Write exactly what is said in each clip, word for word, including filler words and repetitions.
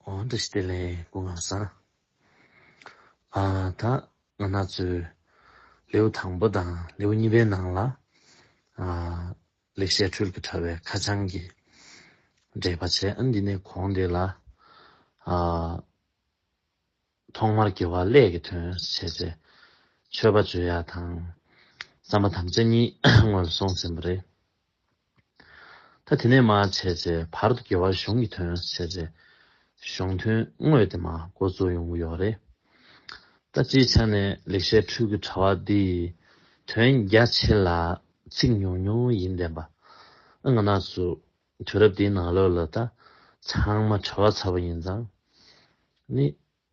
འོ་འདྲ་ཞིག་དེ་ལས་སྐུ་ངོ་སང་། ཨ་ད་ང་ན་ཚོའི་ལེའུ་དང་པོ་དང་ལེའུ་གཉིས་པའི་ནང་ལ། ཨ་ལེགས་བཤད་འཕྲུལ་གྱི་དྲ་བའི་ཁ་བྱང་གི་འགྲེལ་པ་བྱས། ཨ་འདི་ནས་གོང་དེ་ལ། ཨ་ཐོག་མར་དགེ་བ་ཀླད་ཀྱི་དོན་བྱས་ཚེ། མཆོད་པ་བརྗོད་ཡ་དང་། བསམ་པ་དམ་བཅའ་གཉིས་སྔོན་ལ་སོང་ཟིན་པ་རེད། ད་དེ་ནས་མར་བྱས་ཚེ་བར་དུ་དགེ་བ་གཞུང་གི་དོན་བྱས་ཚེ། གཞུང་དོན་དངོས་དེ་མར་འགོ་བཙུགས་ཡོང་གི་ཡོད་རེད། ད་སྤྱིའི་ཆ་ནས་ལེགས་བཤད་འཕྲུལ་གྱི་དྲ་བ་འདི་དོན་རྒྱ་ཆེ་ལ་ཚིག་ཉུང་ཉུང་ཡིན་བསྡད་པ། ཨ་ང་ན་ཚོ་དུས་རབས་འདིའི་ནང་ལོགས་ལ་ད་ཚང་མ་བྲེལ་བ་ཚ་པོ་ཡིན་ཙང་ནི།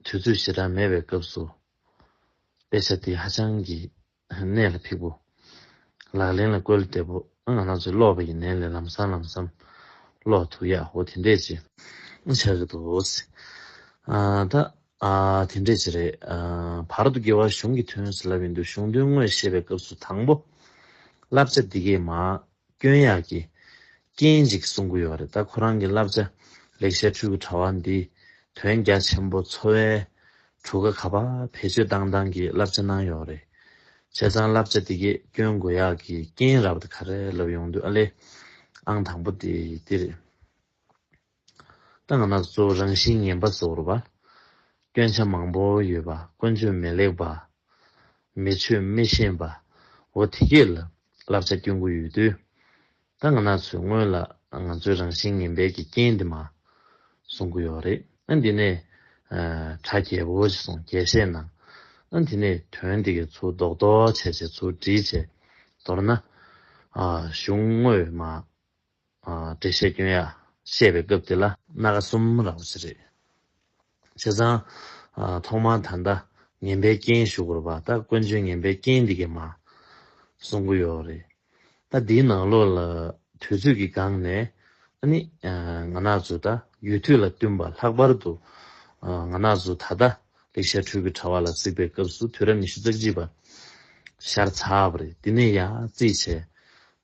དུས་ཚོད་ཞེ་དྲག་མེད་པའི་སྐབས་སུ་དཔེ་ཆ་དེ་ཧ་ཅང་གི་གནད་ལ་འཕིགས་པོ། ལག་ལེན་ལ་བཀོལ་བདེ་པོ། ང་རང་ཚོས་ཀློག་པ་ཡི་ནང་ལས་ལམ་སང་ལམ་སང་ཀློག་ཐུབ་ཡག་འོ་དེ་འདྲས་ཅིག་ཆགས་ཀྱི་འདུག་ཨ་ད་ཨ་དེ་འདྲས་ཅིག་རེད། ཨ་བར་དུ་དགེ་བ་གཞུང་གི་དོན་ཟེར་ལབ་ཡིན་དུས་གཞུང་དོན་དངོས་བཤད་པའི་སྐབས་སུ་དང་པོ་བསླབ་བྱ་འདི་གས་མར་སྐྱོན་ཡག་གི་རྐྱེན་ཅིག་གསུང་གི་ཡོད་རེད། ད་ཁོ་རང་གི་བསླབ་བྱ་ལེགས་བཤད་འཕྲུལ་གྱི་དྲ་བ་འདི་དོན་རྒྱ་ཆེན་པོ་འཚོ་བའི་གྲུ་ཁ་ག་པར་བེད་སྤྱོད་བཏང་སྟངས་ཀྱི་བསླབ་བྱ་གནང་ཡོད་རེད། བྱས་ཙང་བསླབ་བྱ་འདི་གས་སྐྱོན་དགོས་ཡག་གི་རྐྱེན་ར་བ་དེ་ག་རེ་ལབ་ཡོང་དུས་ཨ་ལས་ཨང་དང་པོ་དེ་འདི་རེད། ད་ང་རང་གཙོ་བོ་རང་བཞིན་ངན་པ་ཟེར་བ། སྐྱོན་ཆ་མང་པོ་ཡོད་པ། ཀུན་སྤྱོད་མི་ལེགས་པ། མི་ཆོས་མི་ཤེས་པ། འོ་དེ་གས་ལ་བསླབ་བྱ་སྐྱོན་གྱི་ཡོད་དུས། ད་ང་རང་ཚོའི་སྔོན་ལ་ང་ཚོའི་རང་བཞིན་ངན་པའི་གི་རྐྱེན་འདི་མར་གསུང་གི་ཡོད་རེད། ཨ་འདི་ནས་ཨ་གྲ་རྒྱས་པོ་ཞིག་གསུངས། རྒྱས་བཤད་གནང་། ཨ་འདི་ནས་དོན་འདི་གས་ཚུར་རྡོག་རྡོག་བྱས་བྱས་ཚུར་བསྒྲིལ་བྱས། མདོར་ན་ཨ་གཞུང་དངོས་མར་ཨ་འགྲེལ་བཤད་སྐྱོན་ཡག་བཤད་པའི་སྐབས་དེ་ལ་སྣ་ཁ་གསུམ་ར་བ་ཞིག་རེད། བྱས་ཙང་ཨ་ཐོག་མར་ད་ལྟ་ངན་པའི་རྐྱེན་ཞུ་དགོས་པ། ད་ཀུན་སྤྱོད་ངན་པའི་རྐྱེན་འདི་གས་མར་གསུང་གི་ཡོད་རེད། ད་འདིའི་ནང་ལོགས་ལ་དུས་ཚོད་ཀྱི་སྒང་ནས་ཨ་ནི་ཨ་ང་རང་ཚོ་ད་ཡུལ་དུས་ལ་བསྟུན་པ། ལྷག་པར་དུ་ཨ་ང་རང་ཚོ་ད་ལྟ་ལེགས་བཤད་འཕྲུལ་གྱི་དྲ་བ་ལ་གཟིགས་པའི་སྐབས་སུ་དུས་རབས་ཉི་ཤུ་རྩ་གཅིག་པ་ཤར་ཚར་བ་རེད། འདི་ནས་ཡར་རྩིས་བྱས།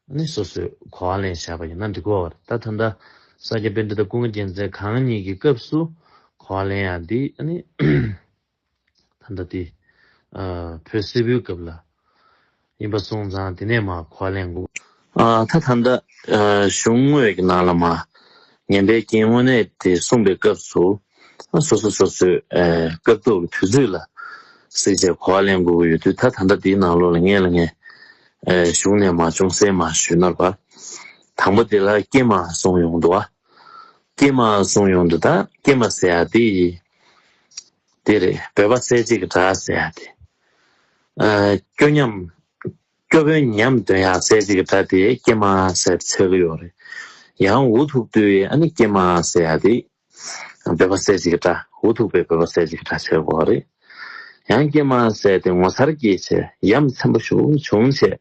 ཨ་ནི་སོ་སོས་གོ་བ་ལེན་བཞག་པ་ཡིན་ན་འགྲིག་གོ་བ་རེད། ད་ད་ལྟ་ས་སྐྱ་པཎྜི་ཏ་ཀུན་དགའ་རྒྱལ་མཚན་གང་ཉིད་ཀྱི་སྐབས་སུ་གོ་བ་ལེན་ཡག་འདི་ཨ་ནི་ད་ལྟ་དེ་ཨ་བོད་སིལ་བུའི་སྐབས་ལ་ཡིན་པ་སོང་ཙང་དེ་ནས་མར་གོ་བ་ལེན་དགོས། ཨ་ད་ད་ལྟ་ཨ་གཞུང་དངོས་ཀྱི་ནང་ལ་མར་ངན་པའི་རྐྱེན་དངོས་གནས་དེ་གསུངས་པའི་སྐབས་སུ། ཨ་སོ་སོ་སོ་སོའི་ཨ་སྐབས་ཐོག་གི་དུས་ཚོད་ལ་གཟིགས་བྱས་གོ་བ་ལེན་དགོས་ཀྱི་ཡོད་དུས། ད་ད་ལྟ་དེའི་ནང་ལོགས་ལ་ངས་ལ་ངས་ཨ་གཞུང་ནས་མར་ཅུང་ཟད་མར་ཞུས་ན་རེད་པ། དང་པོ་དེ་ལ་ཀྱེ་མ་གསུངས་ཡོང་འདུག་བ། ཀྱེ་མ་གསུངས་ཡོང་དུས་ད་ཀྱེ་མ་ཟེར་ཡག་དེ་དེ་རེད། འབོད་པ་གསལ་བྱེད་ཀྱི་སྒྲ་ཟེར་ཡག་དེ། ཨ་སྐྱོ་ཉམས། སྐྱོ་བའི་ཉམས་སྟོན་ཡག་གསལ་བྱེད་ཀྱི་སྒྲ་དེ་ཀྱེ་མ་ཟེར་ཏེ་འཚོལ་གྱི་ཡོད་རེད། ཡང་འུ་ཐུག་དུས་ཨ་ནི་ཀྱེ་མ་ཟེར་ཡག་དེ་འབོད་པ་གསལ་བྱེད་ཀྱི་སྒྲ། འུ་ཐུག་པའི་འབོད་པ་གསལ་བྱེད་ཀྱི་སྒྲ་འཚོལ་གྱི་ཡོད་རེད། ཡང་ཀྱེ་མ་ཟེར་ཏེ་ངོ་མཚར་སྐྱེས་བྱས། ཡ་མཚན་པོ་ཞེ་པོ་བྱུང་བྱས།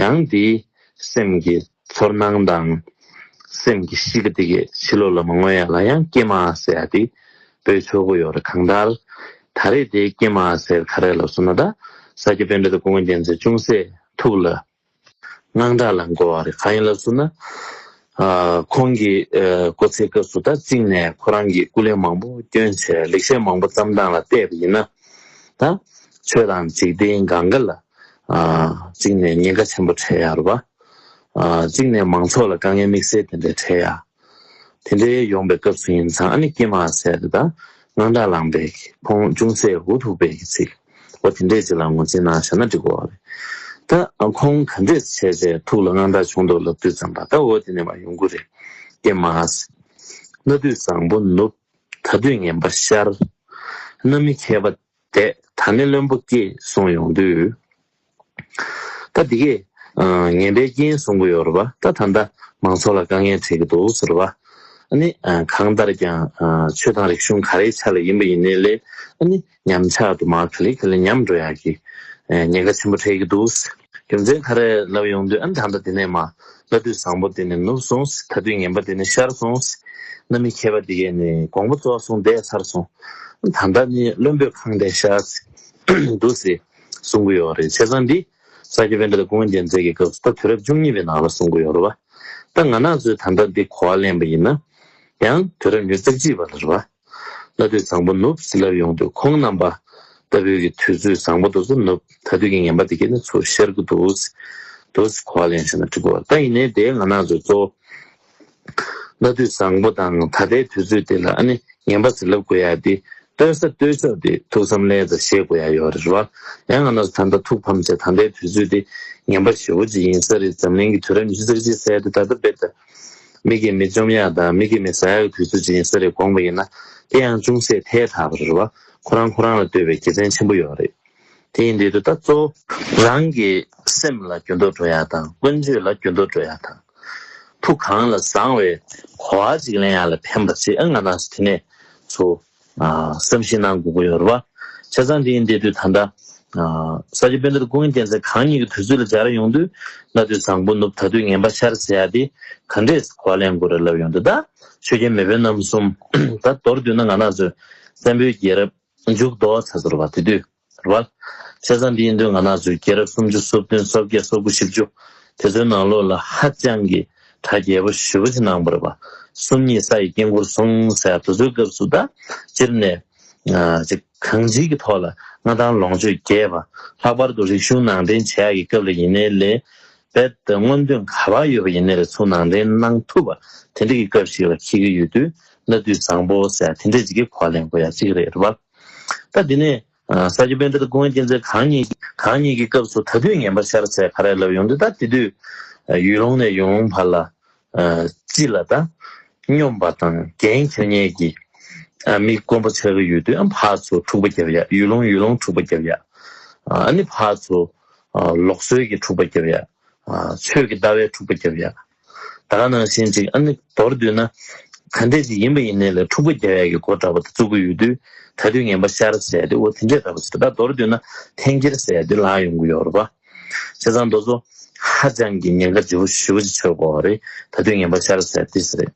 ཡང་དེའི་སེམས་ཀྱི་ཚོར་སྣང་དང་། སེམས་ཀྱི་གཤིས་ཀ་དེ་གས་ཕྱི་ལོགས་ལ་མ་མངོན་ཡག་ལ་ཡང་ཀྱེ་མ་ཟེར་ཡག་དེ་འབོད་ཆོག་གི་ཡོད་རེད། གང་ལྟར་ད་རེས་དེ་ཀྱེ་མ་ཟེར་ག་རེ་ལབ་སོང་ན། ད་ས་སྐྱ་པཎྜི་ཏ་ཀུན་དགའ་རྒྱལ་མཚན་ཅུང་ཟད་ཐུགས་ལ་དངངས་སྐྲག་ལངས་དགོས་པ་རེད། གང་ཡིན་ལབ་སོང་ན། ཨ་ཁོང་གི་ཨ་སྐུ་ཚེའི་སྐབས་སུ་ད་གཅིག་ནས་ཁོ་རང་གིས་སྐུ་ལས་མང་པོ་བསྐྱོན་བྱས། ལེགས་བཤད་མང་པོ་བརྩམས་སྟངས་ལ་བལྟས་པ་ཡིན་ན། ད་ཆོས་དང་འཇིག་རྟེན་གང་ག་ལ་ཨ་གཅིག་ནས་ཉེན་ཁ་ཆེན་པོ་འཕྲད་ཡག་རེད་པ། ཨ་གཅིག་ནས་མང་ཚོགས་ལ་དཀའ་ངལ་དམིགས་བསལ་དེ་འདྲ་འཕྲད་ཡག་དེ་འདྲའི་ཡོང་པའི་སྐབས་སུ་ཡིན་ཙང་། ཨ་ནི་ཀྱེ་མ་ཟེར་དེ་ད་དངངས་སྐྲག་ལངས་པའི་གི། ཁོང་ཅུང་ཟད་འུ་ཐུག་པའི་གི་ཚིག་འོ་དེ་འདྲས་ཅིག་ལ་ངོས་འཛིན་གནང་བཞག་ན་འགྲིག་གོ་བ་རེད། ད་ཁོང་ག་འདྲས་བྱས་བྱས་ཐུགས་ལ་དངངས་སྐྲག་བྱུང་འདུག་ལབ་དུས་ཙམ་པ། ད་འོ་དེ་ནས་མར་ཡོང་གི་རེད། ཀྱེ་མ་ཟེར། སྔ་དུས་བཟང་པོ་ནུབ། ད་དུས་ངན་པ་ཤར། རྣམ་སྨིན་མཁས་པ་འདས། ད་ནི་བླུན་པོ་སྐྱེས། གསུངས་ཡོང་དུས། ད་འདི་གས་ཨ་ངན་པའི་རྐྱེན་གསུང་གི་ཡོད་རེད་པ། ད་ད་ལྟ་མང་ཚོགས་ལ་དཀའ་ངལ་འཕྲད་ཀྱི་འདུག་ཟེར་བ། ཨ་ནི་ཨ་གང་ལྟར་ཀྱང་ཨ་ཆོས་དང་རིག་གཞུང་ག་རེའི་ཆ་ལ་ཡིན་པ་ཡིན་ནའི་ལས། ཨ་ནི་ཉམས་ཆག་ཏུ་མར་ག་ལེ་ག་ལེ་ཉམས་འགྲོ་ཡག་གི་ཨ་ཉེན་ཁ་ཆེན་པོ་འཕྲད་ཀྱི་འདུག་རྒྱུ་མཚན་ག་རེ་ལབ་ཡོང་དུས། ཨ་ནི་ད་ལྟ་འདི་ནས་མར་སྔ་དུས་བཟང་པོ་དེ་ནི་ནུབ་སོང་། ད་དུས་ངན་པ་དེ་ནི་ཤར་སོང་། རྣམ་སྨིན་མཁས་པ་དེ་གས་ནི་དགོངས་པ་རྫོགས་སོང་། འདས་ཚར་སོང་། ད་ལྟ་ནི་བླུན་པོས་ཁེངས་བསྡད་ཤག་འདུག་ཟེར་གསུང་གི་ཡོད་རེད། བྱས་ཙང་འདི་ས་སྐྱ་པཎྜི་ཏ་ཀུན་དགའ་རྒྱལ་མཚན་གྱི་སྐབས་སུ་ད་དུས་རབས་བཅུ་གཉིས་པའི་ནང་ལ་གསུང་གི་ཡོད་རེད་པ། ད་ང་རང་ཚོས་ད་ལྟ་འདི་གོ་བ་ལེན་པ་ཡིན་ན། ཡང་དུས་རབས་ཉི་ཤུ་རྩ་གཅིག་པ་ལ་རེད་པ། གནའ་དུས་བཟང་པོ་ནུབ་ཟེར་ལབ་ཡོང་དུས་ཁོང་རྣམ་པ་ལྟ་བུའི་གི་དུས་ཚོད་བཟང་པོ་དེ་ཚོ་ནུབ། ད་དུས་ཀྱི་ངན་པ་དེ་གས་ནི་ཚུར་ཤར་གི་འདུག་འདུག་གོ་བ་ལེན་ཤེས་ན་འགྲིག་གི་རེད། ད་ཡིན་ནའི་དེ་ང་རང་ཚོས་གཙོ་བོ་གནའ་དུས་བཟང་པོ་དང་ད་ལྟའི་དུས་ཚོད་དེ་ལ་ཨ་ནི་ངན་པ་ཟེར་ལབ་དགོས་ཡ་དེ་ལྟོས་ས་ལྟོས་ཕྱོགས་དེ་ཐུགས་བསམ་ལྷན་ཙམ་བཞེས་དགོས་ཡ་ཡོད་རེད་བ། ཡང་ང་རང་ཚོ་ད་ལྟ་ཐུགས་ཕམ་བྱས་ད་ལྟའི་དུས་ཚོད་དེ་ངན་པ་ཞེ་པོ་ཅིག་ཡིན་ས་རེད། འཛམ་གླིང་གི་དུས་རབས་ཉི་ཤུ་རྩ་གཅིག་ཟེར་ཡ་དེ་ད་ལྟ་རྦད་དེ་མི་གིས་མི་བཅོམ་ཡག་དང་མི་གིས་མི་ཟ་ཡག་གི་དུས་ཚོད་ཅིག་ཡིན་ས་རེད་དགོངས་པ་ཡིན་ན། དེ་ཡང་ཅུང་ཟད་ཐལ་དྲགས་པ་རེད་བ། ཁོ་རང་ཁོ་རང་ལ་ལྟོས་པའི་དགེ་མཚན་ཆེན་པོ་ཡོད་རེད། དེ་ཡིན་དུས་ད་གཙོ་བོ་རང་གི་སེམས་ལ་འགྱུར་ལྡོག་འགྲོ་ཡག་དང་ཀུན་སྤྱོད་ལ་འགྱུར་ལྡོག་འགྲོ་ཡག་དང་། ཐུགས་གང་ལ་བཟང་བའི་གོ་བ་ཅིག་ལེན་ཡག་ལ་ཕན་པ་ཅིག་ཨ་ང་རང་ཚོ་དེ་ནས་ཚུར་ཨ་བསམ་གཞིག་གནང་དགོས་ཀྱི་ཡོད་རེད་བ། བྱས་ཙང་དེ་ཡིན་དུས་ད་ལྟ་ཨ་ས་སྐྱ་པཎྜི་ཏ་ཀུན་མཁྱེན་བསྟེན་མཛད་གང་ཉིད་ཀྱི་དུས་ཚོད་ལ་སྦྱར་ཡོང་དུས་གནའ་དུས་བཟང་པོ་ནུབ་ད་དུས་ངན་པ་ཤར་ཟེར་ཡག་དེ་ག་འདྲས་གོ་བ་ལེན་དགོས་རེད་ལབ་ཡོང་དུས། ད་ཆོས་རྒྱལ་མེས་དབོན་རྣམ་གསུམ་ད་མདོར་བསྡུས་ན་ང་རང་ཚོའི་བཙན་པོའི་རྒྱལ་རབས་མཇུག་རྫོགས་ཚར་ཚར་བ་དེ་དུས་རེད་བ། བྱས་ཙང་དེ་ཡིན་དུས་ང་རང་ཚོའི་རྒྱལ་རབས་སུམ་ཅུ་སོ་བདུན་སོ་བརྒྱད་སོ་དགུ་བཞི་བཅུ་དེ་ཚོའི་ནང་ལོགས་ལ་ཧ་ཅང་གི་གྲ་རྒྱས་པོ་ཞེ་པོ་ཅིག་གནང་བ་རེད་བ། གསུམ་གཉིས་ས་ཡི་དཀྱིལ་འཁོར་བཟུང་ཟེར་དེ་ཚོའི་སྐབས་སུ་ད་སྤྱིར་ནས་ཅིག་གང་ཅིའི་གི་ཐོག་ལ་མངའ་ཐང་ལོངས་སྤྱོད་རྒྱས་པ། ལྷག་པར་དུ་རིག་གཞུང་ནང་འདྲེན་བྱེད་ཡག་གི་སྐབས་ལ་ཡིན་ནའི་ལས་རྦད་དེ་སྔོན་ཐོན་ག་པར་ཡོད་པ་ཡིན་ནའི་ལས་ཚུར་ནང་འདྲེན་གནང་ཐུབ་པ་དེ་འདྲ་གི་སྐབས་ཤིག་ལ་འཁེལ་གི་ཡོད་དུས་གནའ་དུས་བཟང་པོ་ཟེར་དེ་འདྲ་ཅིག་གི་གོ་བ་ལེན་དགོས་ཡ་ཅིག་རེད་བ། ད་དེ་ནས་ཨ་ས་སྐྱ་པཎྜི་ཏ་ཀུན་མཁྱེན་བསྟེན་མཛད་གང་ཉིད་གང་ཉིད་ཀྱི་སྐབས་སུ་ད་དུས་ངན་པ་ཤར་ཟེར་ག་རེ་ལབ་ཡོང་དུས། ད་དེ་དུས་ཨ་ཡུལ་ལུང་ནས་ཡུལ་ལུང་བར་ལ་ཨ་སྤྱི་ལ་ད་སྙོམས་པ་དང་འགན་འཁྱེར་མཁན་གྱི་ཨ་མི་དཀོན་པོ་ཆགས་ཀྱི་ཡོད་དུས། ཨ་ཕར་ཚུར་འཁྲུག་པ་རྒྱབ་ཡ། ཡུལ་ལུང་ཡུལ་ལུང་འཁྲུག་པ་རྒྱབ་ཡ། ཨ་ནི་ཕར་ཚུར་ཨ་ལུགས་སྲོལ་གྱི་འཁྲུག་པ་རྒྱབ་ཡ། ཨ་ཆོས་ཀྱི་ལྟ་བའི་འཁྲུག་པ་རྒྱབ་ཡ། ད་ག་ནང་བཞིན་ཅིག་ཨ་ནི་མདོར་བསྡུས་ན་ག་འདྲས་ཅིག་ཡིན་པ་ཡིན་ནའི་ལས་འཁྲུག་པ་རྒྱག་ཡ་གི་སྒོ་འདྲ་པོ་དེ་བཙུགས་ཀྱི་ཡོད་དུས། ད་དུས་ངན་པ་ཤར་ཟེར་ཡ་དེ་འོ་དེ་འདྲས་འདྲ་པོ་ཟེར། ད་མདོར་བསྡུས་ན་འཐེན་འཁྱེར་ཟེར་ཡ་དེ་ལངས་ཡོང་གི་ཡོད་རེད་པ། བྱས་ཙང་དེ་ཚོ་ཧ་ཅང་གི་ཉེན་ཁ་ལྗིད་པོ་ཞེ་པོ་ཅིག་ཆགས་དགོས་པ་རེད། ད་དུས་ངན་པ་ཤར་ཟེར་ཡ་དེ་ཟེར་རེད།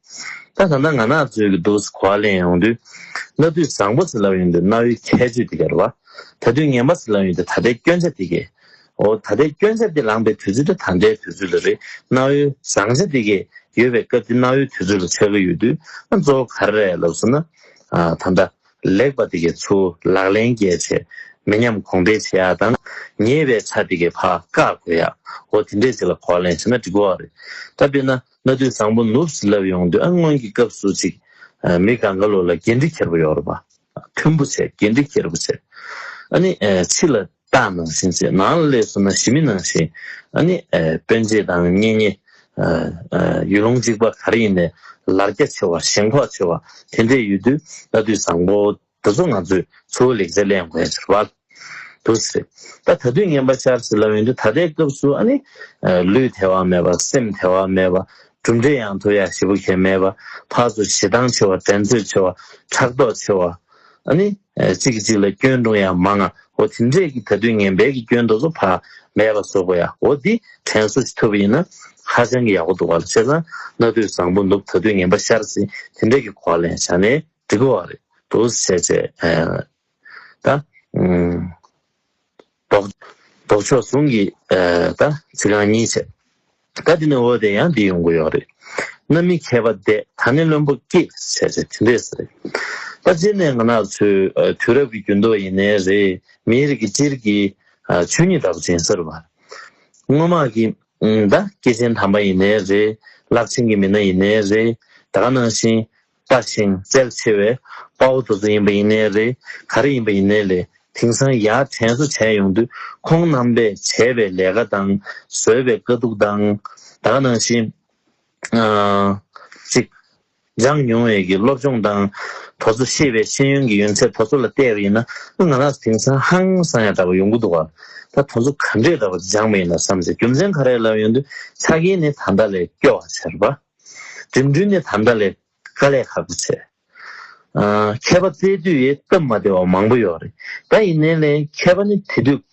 ད་ད་ལྟ་ང་རང་ཚོའི་གི་འདུག་གོ་བ་ལེན་ཡོང་དུས། གནའ་དུས་བཟང་པོ་ཟེར་ལབ་ཡོང་དུས་གནའ་བོའི་ཁྱད་ཆོས་དེ་ག་རེད་པ། ད་དུས་ངན་པ་ཟེར་ལབ་ཡོང་དུས་ད་ལྟའི་སྐྱོན་ཆ་དེ་གས། འོ་ད་ལྟའི་སྐྱོན་ཆ་དེ་ལངས་པའི་དུས་ཚོད་དེ་ད་ལྟའི་དུས་ཚོད་ལ་རེད། གནའ་བོའི་བཟང་ཆ་དེ་གས་ཡོད་པའི་སྐབས་དེ་གནའ་བོའི་དུས་ཚོད་ལ་ཆགས་ཀྱི་ཡོད་དུས། ཨ་གཙོ་བོ་ག་རེ་རེད་ལབ་སོང་ན། ཨ་ད་ལྟ་ལེགས་པ་དེ་གས་ཚུར་ལག་ལེན་བཀལ་བྱས་མི་ཉམས་གོང་འཕེལ་བྱེད་ཡག་དང་། ཉེས་པའི་ཆ་དེ་གས་ཕར་བཀག་དགོས་ཡག། འོ་དེ་འདྲས་ཅིག་ལ་གོ་བ་ལེན་བྱས་ན་འགྲིག་གི་རེད། ད་དཔེར་ན་གནའ་དུས་བཟང་པོ་ནུབ་ཟེར་ལབ་ཡོང་དུས། ཨ་སྔོན་གྱི་སྐབས་སུ་ཅིག་ཨ་མི་སྒང་ག་ལོགས་ལ་འགན་འཁྲི་འཁྱེར་པོ་ཡོད་རེད་པ། མཐུན་པོ་བྱས། འགན་འཁྲི་འཁྱེར་པོ་བྱས། ཨ་ནི་ཨ་ཕྱི་ལ་རྟ་ནང་བཞིན་བྱས། ནང་ལ་སླེབས་སོང་ན་ཞི་མི་ནང་བཞིན། ཨ་ནི་ཨ་སྤུན་མཆེད་དང་གཉེན་ཉེ། ཨ་ཨ་ཡུལ་ལུང་གཅིག་པ་ག་རེ་ཡིན་ནའི་ལར་རྒྱ་ཆེ་བ་ཞེན་ཁོག་ཆེ་བ་དེ་འདྲས་ཡོད་དུས། གནའ་དུས་བཟང་པོ་དེ་ཚོ་ང་ཚོས་ཚུར་ལེགས་ཆ་ལེན་དགོས་ཡ་ཟེར་བ། འདུག་ཟེར། ད་ད་དུས་ངན་པ་ཤར་ཟེར་ལབ་ཡོང་དུས་ད་ལྟའི་སྐབས་སུ་ཨ་ནི་ཨ་ལུས་དལ་བ་མེད་པ། སེམས་དལ་བ་མེད་པ། གྲུབ་འབྲས་ཡང་ཐོབ་ཡ་ཞེ་པོ་གས་མེད་པ། ཕར་ཚུར་ཞེ་སྡང་ཆེ་བ། འགྲན་རྩོད་ཆེ་བ། ཕྲག་དོག་ཆེ་བ། ཨ་ནི་ཨ་གཅིག་གིས་གཅིག་ལ་སྐྱོན་འགྲོ་ཡ་མང་ང་། འོ་དེ་འདྲས་ཀྱི་ད་དུས་ངན་པའི་གི་སྐྱོན་དེ་ཚོ་ཕར་མེད་པ་བཟོ་དགོས་ཡ། འོ་འདི་དྲན་གསོ་ཞིག་ཐུབ་པ་ཡིན་ན་ཧ་ཅང་གི་ཡག་པོ་འདུག་ག་ལ། བྱས་ཙང་གནའ་དུས་བཟང་པོ་ནུབ། ད་དུས་ངན་པ་ཤར་ཟེར་དེ་འདྲས་ཀྱི་གོ་བ་ལེན་བྱས་ནས་འགྲིག་གི་རེད། འདུག་ཟེར་བྱས་བྱས། ཨ་ད་ཨུམ་ལྡོག་ལྡོག་ཕྱོགས་ཟུང་གི་ཨ་ད་ཚིག་རྐང་གཉིས་བྱས། ད་དེ་ནས་འོ་དེ་ཡང་འདི་ཡོང་གི་ཡོད་རེད། གནའ་མི་མཁས་པ་འདས། ད་ནི་བླུན་པོ་སྐྱེས་ཟེར་བྱས་དེ་འདྲས་ཟེར། ད་སྤྱིར་ནས་ང་རང་ཚོའི་ཨ་དུས་རབས་ཀྱི་འགྱུར་ལྡོག་ཡིན་ནའི་རེད། མིའི་རིགས་ཀྱི་སྤྱིར་གྱི་ཨ་ཆོས་ཉིད་འདྲ་པོ་ཅིག་ཡིན་ས་རེད་པ། སྔོན་མ་གི་ཨུམ་ད་སྐྱེས་ཆེན་དམ་པ་ཡིན་ནའི་རེད། ལྷ་ཆེན་གྱི་མི་སྣ་ཡིན་ནའི་རེད། ད་ག་ནང་བཞིན་དཔའ་ཞིང་རྩལ་ཆེ་བའི་དཔའ་བོ་དེ་ཚོ་ཡིན་པ་ཡིན་ནའི་རེད། ག་རེ་ཡིན་པ་ཡིན་ནའི་ལས་དེང་སང་ཡར་དྲན་གསོ་བྱས་ཡོང་དུས་ཁོང་རྣམ་པས་བྱས་པའི་ལས་ཀ་དང་བཟོས་པའི་དཀའ་སྡུག་དང་། ད་ག་ནང་བཞིན་ཨ་ཅིག་སྦྱངས་མྱོང་བའི་གི་སློབ་སྦྱོང་དང་། དེ་ཚོ་ཤེས་པའི་ཤེས་ཡོན་གྱི་ཡོན་ཚད་དེ་ཚོ་ལ་བལྟས་པ་ཡིན་ན། ང་རང་དེང་སང་ཧང་སང་ཡ་འདྲ་པོ་ཡོང་གི་འདུག་ག་ད་དེ་ཚོ་ག་འདྲས་འདྲ་པོ་སྦྱངས་པ་ཡིན་ན་བསམ་ཟེར། རྒྱུ་མཚན་ག་རེ་ལབ་ཡོང་དུས་ཆ་རྐྱེན་ནི་ད་ལྟ་ལས་སྐྱོ་བ་ཆགས་པ། འགྲིམ་འགྲུལ་ནི་ད་ལྟ་ལས་དཀའ་ལས་ཁག་པོ་བྱས། ཨ་མཁས་པ་བཙལ་དུས་ཡི་སྟབས་མ་བདེ་བ་མང་པོ་ཡོད་རེད། ད་ཡིན་ནའི་ལས་མཁས་པ་ནི་དེ་དུས་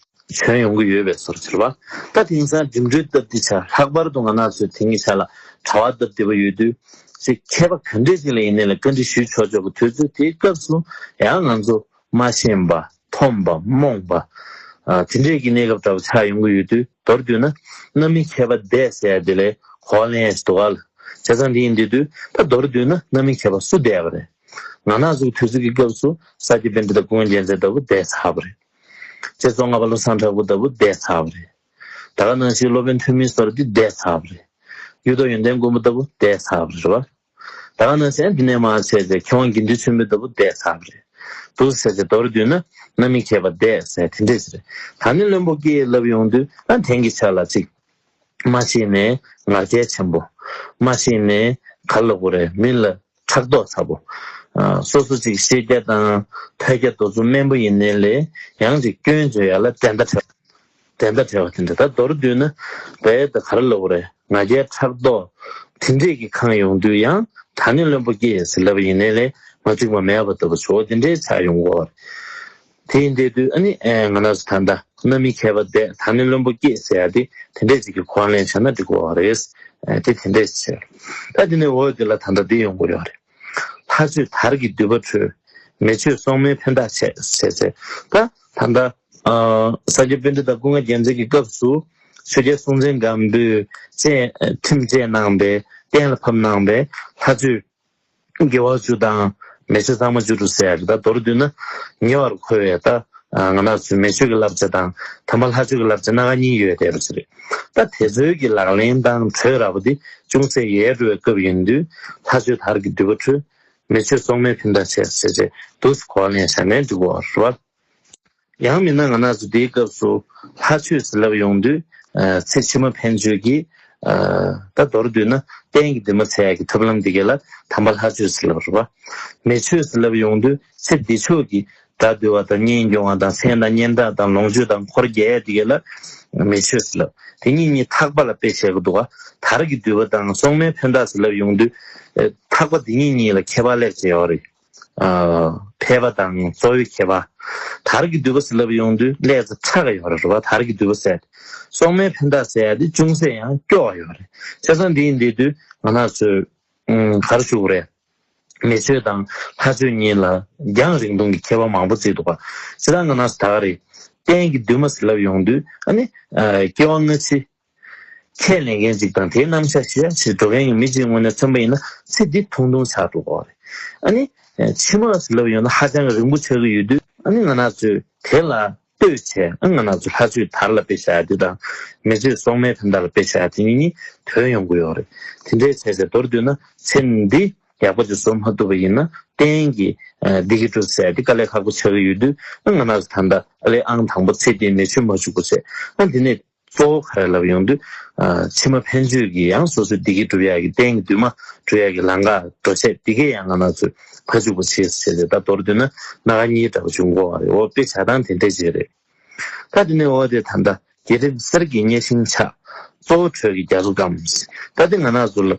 བྱོན་ཡོང་གི་ཡོད་པའི་བཟོ་འདྲ་ཟེར་བ། ད་དེང་སང་འགྲིམ་འགྲུལ་སྟབས་བདེ་ཆགས། ལྷག་པར་དུ་ང་རང་ཚོའི་དེང་གི་ཆ་ལ་གྲྭ་པ་སྟབས་བདེ་པོ་ཡོད་དུས། ཅིག་མཁས་པ་ག་འདྲས་ཅིག་ལ་ཡིན་ནའི་ལས་བཀའ་འདྲི་ཞུ་ཆོག་ཆོག་གི་དུས་ཚོད་དེའི་སྐབས་སུ་ཡང་ང་ཚོ་མ་ཤེས་པ། མཐོང་པ། རྨོངས་པ། ཨ་དེ་འདྲས་ཀྱི་གནས་སྐབས་འདྲ་པོ་ཆགས་ཡོང་གི་ཡོད་དུས། མདོར་བསྡུས་ན་གནའ་མི་མཁས་པ་འདས་ཟེར་ཡ་དེ་ལས་གོ་བ་ལེན་ཡ་ཞིག་འདུག་ག་ལ། བྱས་ཙང་འདི་ཡིན་དུས་དུས་ད་མདོར་བསྡུས་ན་གནའ་མི་མཁས་པ་སུ་འདས་པ་རེད། ང་རང་ཚོའི་དུས་ཚོད་ཀྱི་སྐབས་སུ་ས་སྐྱ་པཎྜི་ཏ་ཀུན་དགའ་རྒྱལ་མཚན་ལྟ་བུ་འདས་ཚར་བ་རེད། རྗེ་ཙོང་ཁ་པ་བློ་བཟང་གྲགས་པ་ལྟ་བུ་འདས་ཚར་བ་རེད། ད་ག་ནང་བཞིན་སློབ་དཔོན་ཐོན་མིའི་བསྟོད་ར་འདི་འདས་ཚར་བ་རེད། གཡུ་ཐོག་ཡོན་ཏན་མགོན་པོ་ལྟ་བུ་འདས་ཚར་བ་རེད་བ། ད་ག་ནང་བཞིན་འདི་ནས་མར་བྱས་ཏེ་མཁས་དབང་དགེ་འདུན་ཆོས་འཕེལ་ལྟ་བུ་འདས་ཚར་བ་རེད། འདུག་ཟེར་ཏེ་མདོར་བསྡུས་ན་རྣམ་དབྱེ་མཁས་པ་འདས་ཟེར་དེ་འདྲས་ཟེར། ད་ནི་བློན་པོ་སྐྱེས་ལབ་ཡོང་དུས་ཨ་དེང་གི་ཆ་ལ་ཅིག་མ་གཞི་ནས་ང་རྒྱལ་ཆེན་པོ། མ་གཞི་ནས་ག་ལབ་དགོས་རེད། མི་ལ་ཕྲག་དོག་ཚ་པོ། ཨ་སོ་སོ་ཅིག་ཤེས་རྒྱ་དང་ཐོས་རྒྱ་དེ་ཚོ་དམན་པོ་ཡིན་ནའི་ལས་ཡང་ཅིག་སྐྱོན་བརྗོད་ཡ་ལ་འགྲན་ཟླ་བྲལ་བ། འགྲན་ཟླ་བྲལ་བ་དེ་འདྲ། ད་མདོར་བསྡུས་ན་བས་ད་ག་རེ་ལབ་དགོས་རེད། ང་རྒྱལ་ཕྲག་དོག་དེ་འདྲས་ཀྱི་ཁེངས་ཡོང་དུས་ཡང་ད་ནི་བློན་པོ་སྐྱེས་ཟེར་ལབ་པ་ཡིན་ནའི་ལས་མ་བཅུག་པ་མེད་པ་ལྟ་བུ་ཆོ་དེ་འདྲས་ཆགས་ཡོང་གི་ཡོད་རེད། དེ་ཡིན་དུས་ཨ་ནི་ཨེ་ང་རང་ཚོ་ད་ལྟ་རྣམ་དབྱེ་མཁས་པ་འདས་ད་ནི་བློན་པོ་སྐྱེས་ཟེར་ཡ་དེ་དེ་འདྲས་ཅིག་གི་གོ་བ་ལེན་བྱས་ན་འགྲིག་གི་ཡོད་རེད། ཨེ་དེ་དེ་འདྲས་ཅིག་བྱས། ད་དེ་ནས་འོ་དེ་ལ་ད་ལྟ་འདི་ཡོང་གི་ཡོད་རེད། ལྷ་ཆོས་དར་གྱི་མདུད་པ་འཕྲོད། མེ་མཆོད་སྲོག་མེད་འཕེན་ཐག་ཆད་ཟེར་ཟེར། ད་ད་ལྟ་ཨ་ས་སྐྱ་པཎྜི་ཏ་ཀུན་དགའ་རྒྱལ་མཚན་གྱི་སྐབས་སུ་ཆོས་རྒྱལ་སྲོང་བཙན་སྒམ་པོས་བཅས་ཁྲིམས་བཅས་གནང་བའི་གཏན་ལ་ཕབ་གནང་བའི་ལྷ་མཆོད་དགེ་བ་བཅུ་དང་མེ་མཆོད་གཙང་མ་བཅུ་དྲུག་ཟེར་ཡ་གི་ད་མདོར་བསྡུས་ན་ཉེ་བར་མཁོ་བའི་ད་ང་རང་ཚོའི་མེ་མཆོད་ཀྱི་བསླབ་བྱ་དང་དམ་པ་ལྷ་མཆོད་ཀྱི་བསླབ་བྱ་སྣ་ཁ་གཉིས་ཡོད་བསྡད་པ་ཞིག་རེད། ད་དེ་ཚོའི་གི་ལག་ལེན་དང་གྲོས་ར་བ་དེ་ཅུང་ཟད་ཡལ་འགྲོ་བའི་སྐབས་ཡིན་དུས་ལྷ་མཆོད་དར་གྱི་མདུད་པ་འཕྲོད། མེ་མཆོད་སྲོག་མེད་འཕེན་ཐག་ཆད་ཟེར་བྱས་འདུག་སེ་གོ་བ་ལེན་བྱས་ནས་འགྲིག་གོ་རེད་བ། ཡང་མིན་ན་ང་རང་ཚོ་འདིའི་སྐབས་སུ་ལྷ་མཆོད་ཟེར་ལབ་ཡོང་དུས་ཚེ་ཕྱི་མ་ཕན་ཆོད་ཀྱི་ད་མདོར་བསྡུས་ན་གཏན་གྱི་འདུན་མ་འཚལ་ཡག་གི་ཐབས་ལམ་འདི་ག་ལ་དམ་པ་ལྷ་མཆོད་ཟེར་ལབ་རེད་བ། མེ་མཆོད་ཟེར་ལབ་ཡོང་དུས་ཚེ་འདི་ཕྱོགས་ཀྱི་དགྲ་འདུལ་བ་དང་གཉེན་སྐྱོང་བ་དང་མཚན་དང་སྙན་གྲགས་དང་ལོངས་སྤྱོད་དང་འཁོར་རྒྱལ་ཡ་འདི་ག་ལ་མེ་མཆོད་ཟེར་ལབ། དེ་གཉིས་གཉིས་ཐག་པ་ལ་དཔེ་བྱེད་དགོས་འདུག་ག་དར་གྱི་མདུད་པ་དང་སྲོག་མེད་འཕེན་ཐག་ཟེར་ལབ་ཡོང་དུས་ཐག་པ་འདི་གཉིས་གཉིས་ལ་ཁྱད་པར་ལེགས་ཅིག་ཡོད་རེད། ཨ་ཕལ་པ་དང་གཙོ་བོའི་ཁྱད་པར། དར་གྱི་མདུད་པ་ཟེར་ལབ་ཡོང་དུས་ཀླད་རྩ་ཕྲ་ག་ཡོད་རེད་བ། དར་གྱི་མདུད་པ་ཟེར་ཏེ། སྲོག་མེད་འཕེན་ཐག་ཟེར་ཡ་དེ་ཅུང་ཟད་ཡང་སྐྱོ་བ་ཡོད་རེད། བྱས་ཙང་འདི་ཡིན་དེ་དུས་ང་རང་ཚོས་ཨུམ་ག་རེ་ཞུ་དགོས་རེད། མེ་མཆོད་དང་ལྷ་མཆོད་གཉིས་ལ་རྒྱང་རིང་ཐུང་གི་ཁྱད་པར་མང་པོ་བརྩིས་འདུག་ག་བྱས་ཙང་ང་རང་ཚོ་ད་ག་རེད། གཏན་གྱི་འདུན་མ་ཟེར་ལབ་ཡོང་དུས་ཨ་ནི་ཨ་སྐྱེ་བ་སྔ་ཕྱི། ཁས་ལེན་མཁན་ཅིག་དང་དེའི་རྣམ་གཞག་ཞུ་ཡ་ཞིག་འགྲོ་མཁན་གྱི་མི་གཅིག་ངོས་ནས་མཚོན་པ་ཡིན་ན་ཚེ་འདི་ཐུང་ཐུང་ཆགས་འགྲོ་གི་རེད། ཨ་ནི་ཕྱི་མ་ཟེར་ལབ་ཡོང་ན་ཧ་ཅང་གི་རིང་པོ་ཆགས་ཀྱི་ཡོད་དུས་ཨ་ནི་ང་རང་ཚོས་དེ་ལ་ལྟོས་བྱས་ཨ་ང་རང་ཚོ་ལྷ་མཆོད་དར་ལ་དཔེ་བཞག་ཡ་དེ་དང་མེ་མཆོད་སྲོག་མེད་འཕེན་ཐག་ལ་དཔེ་བཞག་ཡ་དེ་གཉིས་གཉིས་དོན་ཡོང་གི་ཡོད་རེད། དེ་འདྲའི་བྱས་ཚེ་མདོར་བསྡུས་ན་ཚེ་འདི་ཡག་པོ་ཅིག་བཟོ་མ་ཐུབ་པ་ཡིན་ན་གཏན་གྱི་བདེ་སྐྱིད་སྒྲུབ་ཟེར་ཡ་དེ་དཀའ་ལས་ཁག་པོ་ཆགས་ཀྱི་ཡོད་དུས་ཨ་ང་རང་ཚོ་ད་ལྟ་ཨ་ལས་ཨང་དང་པོ་ཚེ་འདིའི་མེ་མཆོད་མ་བཅུག་པ་བྱས་ཨ་འདི་ནས། གཙོ་བོ་ག་རེ་ལབ་ཡོང་དུས། ཨ་ཕྱི་མ་ཕན་ཆོད་ཀྱི་ཡང་སོ་སོའི་བདེ་སྐྱིད་སྒྲུབ་ཡག་གི་གཏན་གྱི་འདུན་མ་སྒྲུབ་ཡག་གི་ལམ་ཁ་འགྲོ་ཆེད་འདི་གས་ཡང་ང་རང་ཚོས་ཕར་འཇུག་པ་བྱེད་ཟེར་ཏེ་ད་མདོར་བསྡུས་ན་སྣ་ཁ་གཉིས་འདྲ་པོ་བྱུང་གོ་བ་རེད། འོ་དཔེ་བྱ་སྟངས་དེ་འདྲ་ཅིག་རེད། ད་དེ་ནས་འོ་དེ་ད་ལྟ་བརྒྱད་རིམ་གསེར་གྱི་གཉེར་ཤིང་ཆག་གཙོ་བོ་དྲོད་ཀྱི་རྒྱ་མཚོ་སྐམ། ད་དེ་ང་རང་ཚོ་ལ།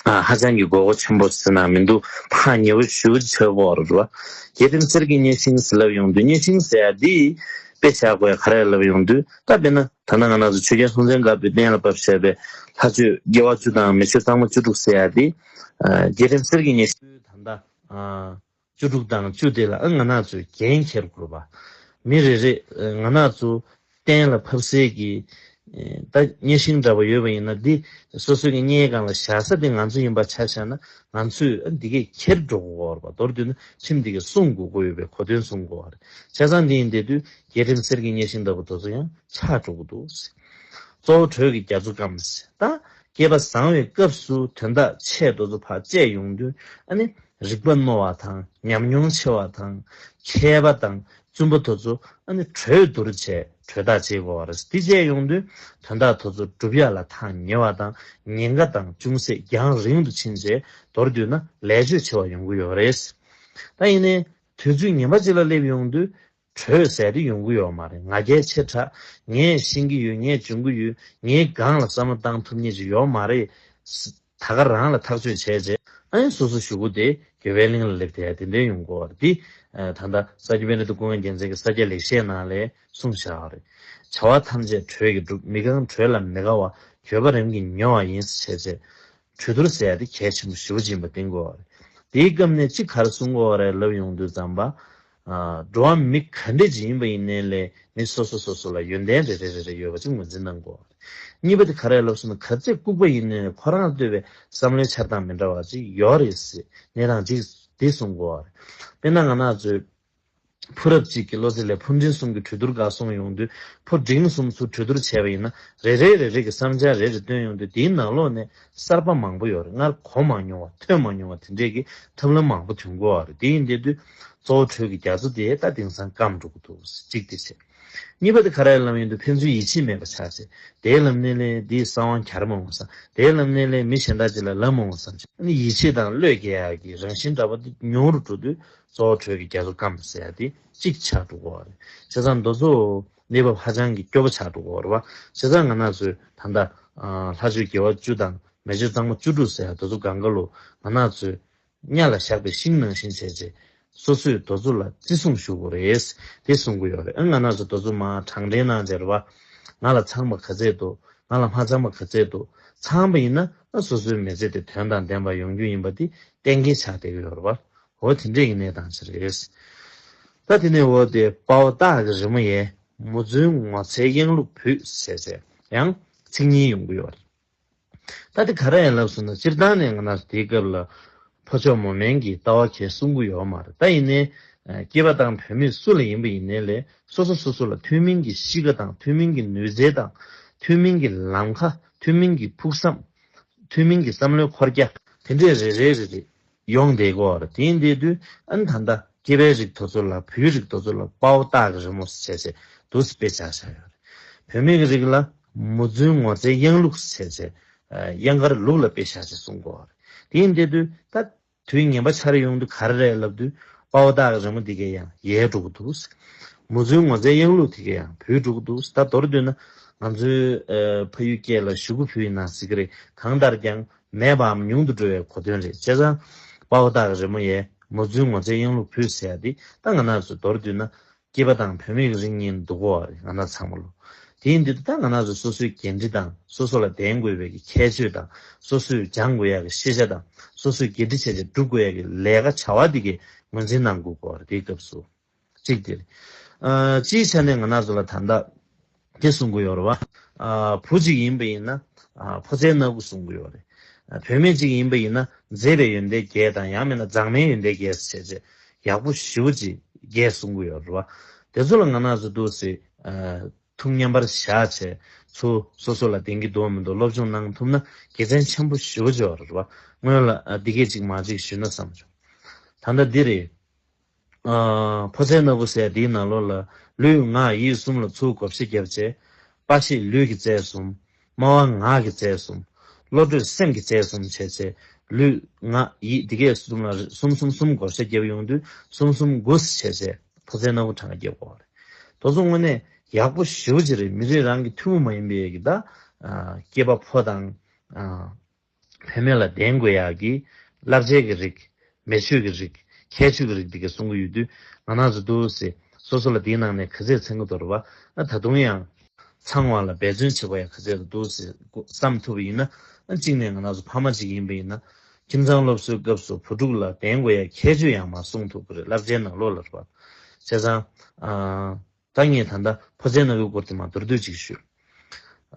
ཧ་ཅང་གི་དགོས་མཁོ་ཆེན་པོ་ཟེར་ན་མི་འདུག་ཐག་ཉེ་བོ་ཞེ་པོ་ཅིག་ཆགས་ཀྱི་ཡོད་རེད་བ། བརྒྱད་རིམ་གསེར་གྱི་གཉེར་ཤིང་ཟེར་ལབ་ཡོང་དུས་གཉེར་ཤིང་ཟེར་ཡ་འདི་དཔེ་བཞག་དགོས་ཡ་ག་རེ་ལབ་ཡོང་དུས་ད་དཔེར་ན་ད་ལྟ་ང་རང་ཚོ་ཆོས་རྒྱལ་སྲོང་བཙན་སྒམ་པོས་གཏན་ལ་ཕབ་བཞག་པའི་ལྷ་མཆོད་དགེ་བ་བཅུ་དང་མེ་མཆོད་གཙང་མ་བཅུ་དྲུག་ཟེར་ཡ་འདི་བརྒྱད་རིམ་གསེར་གྱི་གཉེར་ཤིང་ད་ལྟ། བཅུ་དྲུག་དང་བཅུ་དེ་ལ་ཨ་ང་རང་ཚོས་འགན་འཁྱེར་དགོས་པ། མི་རེ་རེས་ང་རང་ཚོ་གཏན་ལ་ཕབ་སའི་གི་ད་གཉེར་ཤིང་འདྲ་པོ་ཡོད་པ་ཡིན་ན་འདི་སོ་སོ་གི་གཉེར་སྒང་ལ་བཞག་ས་དེ་ང་ཚོ་ཡིན་པ་ཆ་བཞག་ན་ང་ཚོས་ཨ་འདི་གས་འཁྱེར་འགྲོ་དགོས་པ་རེད་པ། མདོར་བསྡུས་ན་ཁྲིམས་འདི་གས་སྲུང་དགོས་ཀྱི་ཡོད་པའི་གོ་དོན་སྲུང་དགོས་པ་རེད། བྱས་ཙང་འདི་ཡིན་བསྡད་དུས་བརྒྱད་རིམ་གསེར་གྱི་གཉེར་ཤིང་འདྲ་པོ་དེ་ཚོ་ཡང་ཆག་འགྲོ་གི་འདུག་གཙོ་བོ་དྲོད་ཀྱི་རྒྱ་མཚོ་སྐམ། ད་སྐལ་པ་བཟང་བའི་སྐབས་སུ་དོན་དག་ཆེ་དེ་ཚོ་ཕར་བཅད་ཡོང་དུས་ཨ་ནི། རིག་པ་རྣོ་བ་དང་ཉམས་མྱོང་ཆེ་བ་དང་མཁས་པ་དང་བཙུན་པ་དེ་ཚོ་ཨ་ནི་གྲོས་བསྡུར་བྱས་གྲོས་ཐག་བཅད་དགོས་པ་རེད། འདི་བཅད་ཡོང་དུས་དོན་དག་དེ་ཚོ་སྒྲུབ་ཡ་ལ་ཐག་ཉེ་བ་དང་ཉེན་ཁ་དང་ཅུང་ཟད་རྒྱང་རིང་དུ་ཕྱིན་རྗེས་མདོར་བསྡུས་ན་ལས་ཕྱོད་ཆེ་བ་ཡོང་གི་ཡོད་རེད། ད་ཡིན་ནའི་དུས་ཚོད་ངན་པ་ཅིག་ལ་སླེབས་ཡོང་དུས་གྲོས་ཟེར་དེ་ཡོང་གི་ཡོད་མ་རེད། ང་རྒྱལ་ཆེ་དྲགས། ངས་ཤེས་ཀྱི་ཡོད། ངས་འཇོན་གྱི་ཡོད། ངའི་སྒང་ལ་བསམ་བློ་བཏང་ཐུབ་མཁན་ཅིག་ཡོད་མ་རེད། ད་ག་རང་ལ་ཐག་གཅོད་བྱས་རྗེས་ཨ་ནི་སོ་སོ་གཞུག་གུ་དེ་འགྱོད་པའི་གླིང་ལ་སླེབས་དེ་དེ་འདྲའི་ཡོང་གི་ཡོད་རེད། འདི་ད་ལྟ་ས་སྐྱ་པཎྜི་ཏ་ཀུན་དགའ་རྒྱལ་མཚན་གྱི་ས་སྐྱ་ལེགས་བཤད་ནང་ལ་གསུངས་བཞག་པ་རེད། བྱ་བ་ཐམས་ཅད་གྲོས་ཀྱིས་གྲུབ། མི་གང་གྲོས་ལ་མི་དགའ་བ། འགྱོད་པ་རིམ་གྱིས་ཉེ་བ་ཡིན་ཟེར་བྱས་རྗེས། གྲོས་བསྡུར་ཟེར་ཡ་དེ་གལ་ཆེན་པོ་ཞེ་པོ་ཅིག་ཡིན་པ་བསྟན་གྱི་ཡོད་རེད། དེའི་སྐབས་ནས་གཅིག་ག་རེ་གསུང་གི་ཡོད་རེད་ལབ་ཡོང་དུས་ཙམ་པ། ཨ་འགྲོ་བ་མི་ག་འདྲས་ཅིག་ཡིན་པ་ཡིན་ནའི་ལས་མི་སོ་སོ་སོ་སོ་ལ་ཡོན་ཏན་རེ་རེ་རེ་རེ་ཡོད་པ་ཅིག་ངོས་འཛིན་གནང་གི་ཡོད་རེད། གཉིས་པ་དེ་ག་རེ་ལབ་སོང་ན་ག་ཚད་ལྐུགས་པ་ཡིན་ནའི་ཁོ་རང་ལ་ལྟོས་པའི་བསམ་བློའི་འཆར་སྟངས་མི་འདྲ་བ་ཅིག་ཡོད་རེད་ཟེར་གནས་སྟངས་ཅིག་ དེ་གསུང་དགོས་པ་རེད། དཔེར་ན་ང་རང་ཚོའི་ཕོ་རབ་གཅིག་གིས་བློ་རྩེ་ལས་ཕོ་འབྲིང་གསུམ་གྱི་གྲོས་བསྡུར་འགའ་སོང་ཡོང་དུས། ཕོ་འབྲིང་གསུམ་ཚུར་གྲོས་བསྡུར་བྱས་པ་ཡིན་ན། རེ་རེ་རེ་རེ་གི་བསམ་འཆར་རེ་རེ་བཏོན་ཡོང་དུས། དེའི་ནང་ལོགས་ནས་གསར་པ་མང་པོ་ཡོད་རེད། སྔར་གོ་མ་མྱོང་བ། ཐོས་མ་མྱོང་བ་དེ་འདྲས་ཀྱི་ཐབས་ལམ་མང་པོ་ཐོན་གྱི་ཡོད་རེད། དེ་ཡིན་དུས་གཙོ་བོ་གྲོས་ཀྱི་རྒྱ་མཚོ་དེ་ད་དེང་སང་སྐམ་འགྲོ་གི་འདུག། གཅིག་དེ་བྱས། གཉིས་པ་དེ་ག་རེ་ལབ་ཡོང་དུས། ཕན་ཚུན་ཡིད་ཆེས་མེད་པ་ཆགས་ཚེ། དེའི་ལམ་སྣེ་ལས་འདིས་གསང་བ་གྱར་མ་འོང་བསམ། དེའི་ལམ་སྣེ་ལས་མི་གཞན་དག་ཅིག་ལ་ལབ་མ་འོང་བསམ་བྱས། ཨ་ནི་ཡིད་ཆེས་དང་བློས་འགེལ་ཡག་གི་རང་བཞིན་འདྲ་པོ་དེ་ཉུང་རུ་འགྲོ་དུས། གཙོ་བོ་གྲོས་ཀྱི་རྒྱ་མཚོ་སྐམ་ཟེར་ཡ་དེ་གཅིག་ཆགས་འགྲོ་གི་ཡོད་རེད། བྱས་ཙང་མདོ་རྩོད་གནས་བབ་ཧ་ཅང་གི་སྐྱོ་པོ་ཆགས་འགྲོ་གི་ཡོད་རེད་པ། བྱས་ཙང་ང་རང་ཚོས་ད་ལྟ་ལྷ་ཆོས་དགེ་བ་བཅུ་དང་མེ་མཆོད་གཙང་མ་བཅུ་དྲུག་ཟེར་ཡ་དེ་ཚོ་སྒང་ག་ལོ། ང་རང་ཚོས་གཉའ་ལ་བཞག་པའི་ཤིང་ནང་བཞིན་བྱས་རྗེས། སོ་སོས་དེ་ཚོ་ལ་བརྩི་སྲུང་ཞུ་དགོས་རེད། དེ་གསུང་གི་ཡོད་རེད། ཨ། ང་རང་ཚོ་དེ་ཚོ་མར་གྲངས་འདྲེན་གནང་བྱས་རེད་པ། ང་ལ་ཚང་པ་ག་ཚད་འདུག། ང་ལ་མ་ཚང་པ་ག་ཚད་འདུག། ཚང་པ་ཡིན་ན། ཨ། སོ་སོའི་མི་ཚེ་དེ་དོན་དང་ལྡན་པ་ཡོང་རྒྱུ་ཡིན་པ་དེ་གཏན་འཁེལ་ཆགས་བསྡད་ཀྱི་ཡོད་རེད་པ། འོ་དེ་འདྲས་ཀྱི་གནས་སྟངས་ཤིག་རེད། ད་དེ་ནས་འོ་དེ་དཔའ་བོ་སྟག་གི་རི་མོ་ཡས། མུ་ཛུའི་ངོ་ཚའི་གཡང་ལུག་བུད་ཟེར་ཟེར་ཡང་ཚིག་གཉིས་ཡོང་གི་ཡོད་རེད། ད་དེ་ག་རེ་ཡིན་ལབ་སོང་ན། སྤྱིར་བཏང་ནས་ང་རང་དེའི་སྐབས་ལ་ཕོ་མཆོག་མོ་དམན་གྱི་ལྟ་བ་གས་གསུང་གི་ཡོད་མ་རེད། ད་ཡིན་ནའི་སྐྱེས་པ་དང་བུད་མེད་སུ་ལ་ཡིན་པ་ཡིན་ནའི་ལས། སོ་སོ་སོ་སོ་ལ་ཐུན་མིན་གྱི་གཤིས་ཀ་དང་། ཐུན་མིན་གྱི་ནུས་རྩལ་དང་། ཐུན་མིན་གྱི་ལམ་ཁ། ཐུན་མིན་གྱི་ཕུགས་བསམ། ཐུན་མིན་གྱི་བསམ་བློའི་འཁོར་རྒྱ་དེ་འདྲས་རེ་རེ་རེ་རེ་ཡོང་བསྡད་ཀྱི་ཡོད་རེད། དེ་ཡིན་བསྡད་དུས། ཨ་ནི་ད་ལྟ་སྐྱེས་པའི་རིགས་དེ་ཚོ་ལ། བུའི་རིགས་དེ་ཚོ་ལ་དཔའ་བོ་སྟག་གི་རི་མོ་ཟེར་བྱས་འདུག་སེ་དཔེ་ཆ་བཞག་ཡོད་རེད། བུད་མེད་ཀྱི་རིགས་ལ་མུ་ཛུའི་ངོ་ཚའི་གཡང་ལུག་ཟེར་བྱས། ཨ། གཡང་དཀར་ལུག་ལ་དཔེ་བཞག་བྱས་གསུང་གི་ཡོད་རེད། དེ་ཡིན་བསྡད་དུས་ད། དུས་ངན་པ་ཆགས་ཡོང་དུས་ག་རེ་རེད་ལབ་དུས། དཔའ་བོ་སྟག་གི་རི་མོ་འདི་གས་ཡང་ཡལ་འགྲོ་གི་འདུག། མུ་ཛུའི་ངོ་ཚའི་གཡང་ལུག་དེ་གས་ཡང་བུད་འགྲོ་གི་འདུག། ད་མདོར་བསྡུས་ན། ང་ཚོའི། ཨ། ཕ་ཡུལ་སྐད་ལ་གཞུ་གུ་བུད་ཡིན་ན་ཟེར་གི་རེད། གང་ལྟར་ཀྱང་མེད་པའམ་ཉུང་དུ་འགྲོ་བའི་གོ་དོན་རེད། བྱས་ཙང་དཔའ་བོ་སྟག་གི་རི་མོ་ཡས། མུ་ཛུའི་ངོ་ཚའི་གཡང་ལུག་བུད་ཟེར་ཡ་འདི། ད་ང་རང་ཚོ་མདོར་བསྡུས་ན། སྐྱེས་པ་དང་བུད་མེད་ཀྱི་རིགས་གཉིས་འདུག་གོ་རེད། ང་རང་ཚང་མ་ལོ། དེ་ཡིན་དུས་ད་ང་རང་ཚོ་སོ་སོའི་འགན་འཁྲི་དང་། སོ་སོ་ལ་ལྡན་དགོས་པའི་གི་ཁྱད་ཆོས་དང་། སོ་སོས་སྦྱང་དགོས་ཡ་གི་ཤེས་བྱ་དང་། སོ་སོས་འགན་འཁྲི་བྱས་ཏེ་སྒྲུབ་དགོས་ཡ་གི་ལས་ཀ་བྱ་བ་འདི་གས་ངོས་འཛིན་གནང་དགོས་གོ་རེད། དེའི་སྐབས་སུ། གཅིག་དེ་རེད། ཨ། སྤྱིའི་ཆ་ནས་ང་རང་ཚོ་ལ་ད་ལྟ་དེ་གསུང་གི་ཡོད་རེད་པ། ཨ། བུ་གཅིག་ཡིན་པ་ཡིན་ན། ཨ། ཕོ་མཚན་སྣ་དགུ་གསུང་གི་ཡོད་རེད། ཨ། བུད་མེད་གཅིག་ཡིན་པ་ཡིན་ན་མཛེས་པའི་ཡོན་ཏན་བརྒྱད་དང་། ཡང་མིན་ན་མཛངས་མའི་ཡོན་ཏན་བརྒྱད་ཟེར་བྱས། ཡག་པོ་ཞེ་པོ་ཅིག་བརྒྱད་གསུང་གི་ཡོད་རེད་པ། དེ་ཚོ་ལ་ང་རང་ཚོ་འདུག་སེ། ཨ། ཐུགས་མཉམ་པར་བཞག་བྱས། ཚུར་སོ་སོ་ལ་ལྡན་གྱི་འདུག་མི་འདུག་སློབ་སྦྱོང་གནང་ཐུབ་ན་དགེ་མཚན་ཆེན་པོ་ཞེ་པོ་ཅིག་ཡོད་རེད་པ། སྔོན་ལ། ཨ། འདི་སྐད་ཅིག་མ་ཅིག་ཞུས་ན་བསམ་བྱུང་། ད་ལྟ་འདི་རེད། ཨ། ཕོ་མཚན་སྣ་དགུ་ཟེར་འདིའི་ནང་ལོགས་ལ། ལུས་ངག་ཡིད་གསུམ་ལ་ཚུར་བགོ་བཤའ་བརྒྱབ་བྱས། པ་ཕྱིས་ལུས་ཀྱི་རྩལ་གསུམ། སྨྲ་བ་ངག་གི་རྩལ་གསུམ། བློ་གྲོས་སེམས་ཀྱི་རྩལ་གསུམ་བྱས་བྱས། ལུས་ངག་ཡིད་འདི་གས་གསུམ་ལ་གསུམ་གསུམ་གསུམ་བགོ་བཤའ་བརྒྱབ་ཡོང་དུས། གསུམ་གསུམ་དགུ་ཟེར་བྱས་བྱས་ཕོ་མཚན་སྣ་དགུ་གྲངས་ཀ་བརྒྱབ་ཡོད་རེད། དེ་ཚོ་དངོས་གནས་ཡག་པོ་ཞེ་པོ་ཅིག་རེད། མི་རིགས་རང་གི་ཐུན་མོང་མ་ཡིན་པའི་གི། ད། ཨ། སྐྱེས་པ་ཕོ་དང་། ཨ། བུད་མེད་ལ་ལྡན་དགོས་ཡག་གི་བསླབ་བྱའི་གི་རིགས། མི་ཆོས་ཀྱི་རིགས། ཁྱད་ཆོས་ཀྱི་རིགས་འདི་གས་གསུང་གི་ཡོད་དུས། ང་རང་ཚོ་འདུག་སེ་སོ་སོ་ལ་འདིའི་ནང་ནས་ག་ཚད་ཚང་གི་འདུག་རེད་པ། ཨ། ད་དུང་ཡང་ཚང་བ་ལ་འབད་བརྩོན་བྱེད་དགོས་ཡ་ག་ཚད་འདུག་སེ་བསམ་ཐུབ་པ་ཡིན་ན། ཨ། གཅིག་ནས་ང་རང་ཚོ་ཕ་མ་གཅིག་ཡིན་པ་ཡིན་ན། ཁྱིམ་ཚང་སློབ་གསོའི་སྐབས་སུ་བུ་ཕྲུག་ལ་ལྡན་དགོས་ཡ་ཁྱད་ཆོས་ཡང་མར་གསུང་ཐུབ་ཀྱི་རེད། བསླབ་བྱའི་ནང་ལོགས་ལ་རེད་པ། བྱས་ཙང་། ཨ། ད་ངས་ད་ལྟ་ཕོ་མཚན་སྣ་དགུའི་སྐོར་དེ་མར་མདོར་བསྡུས་ཅིག་ཞུས།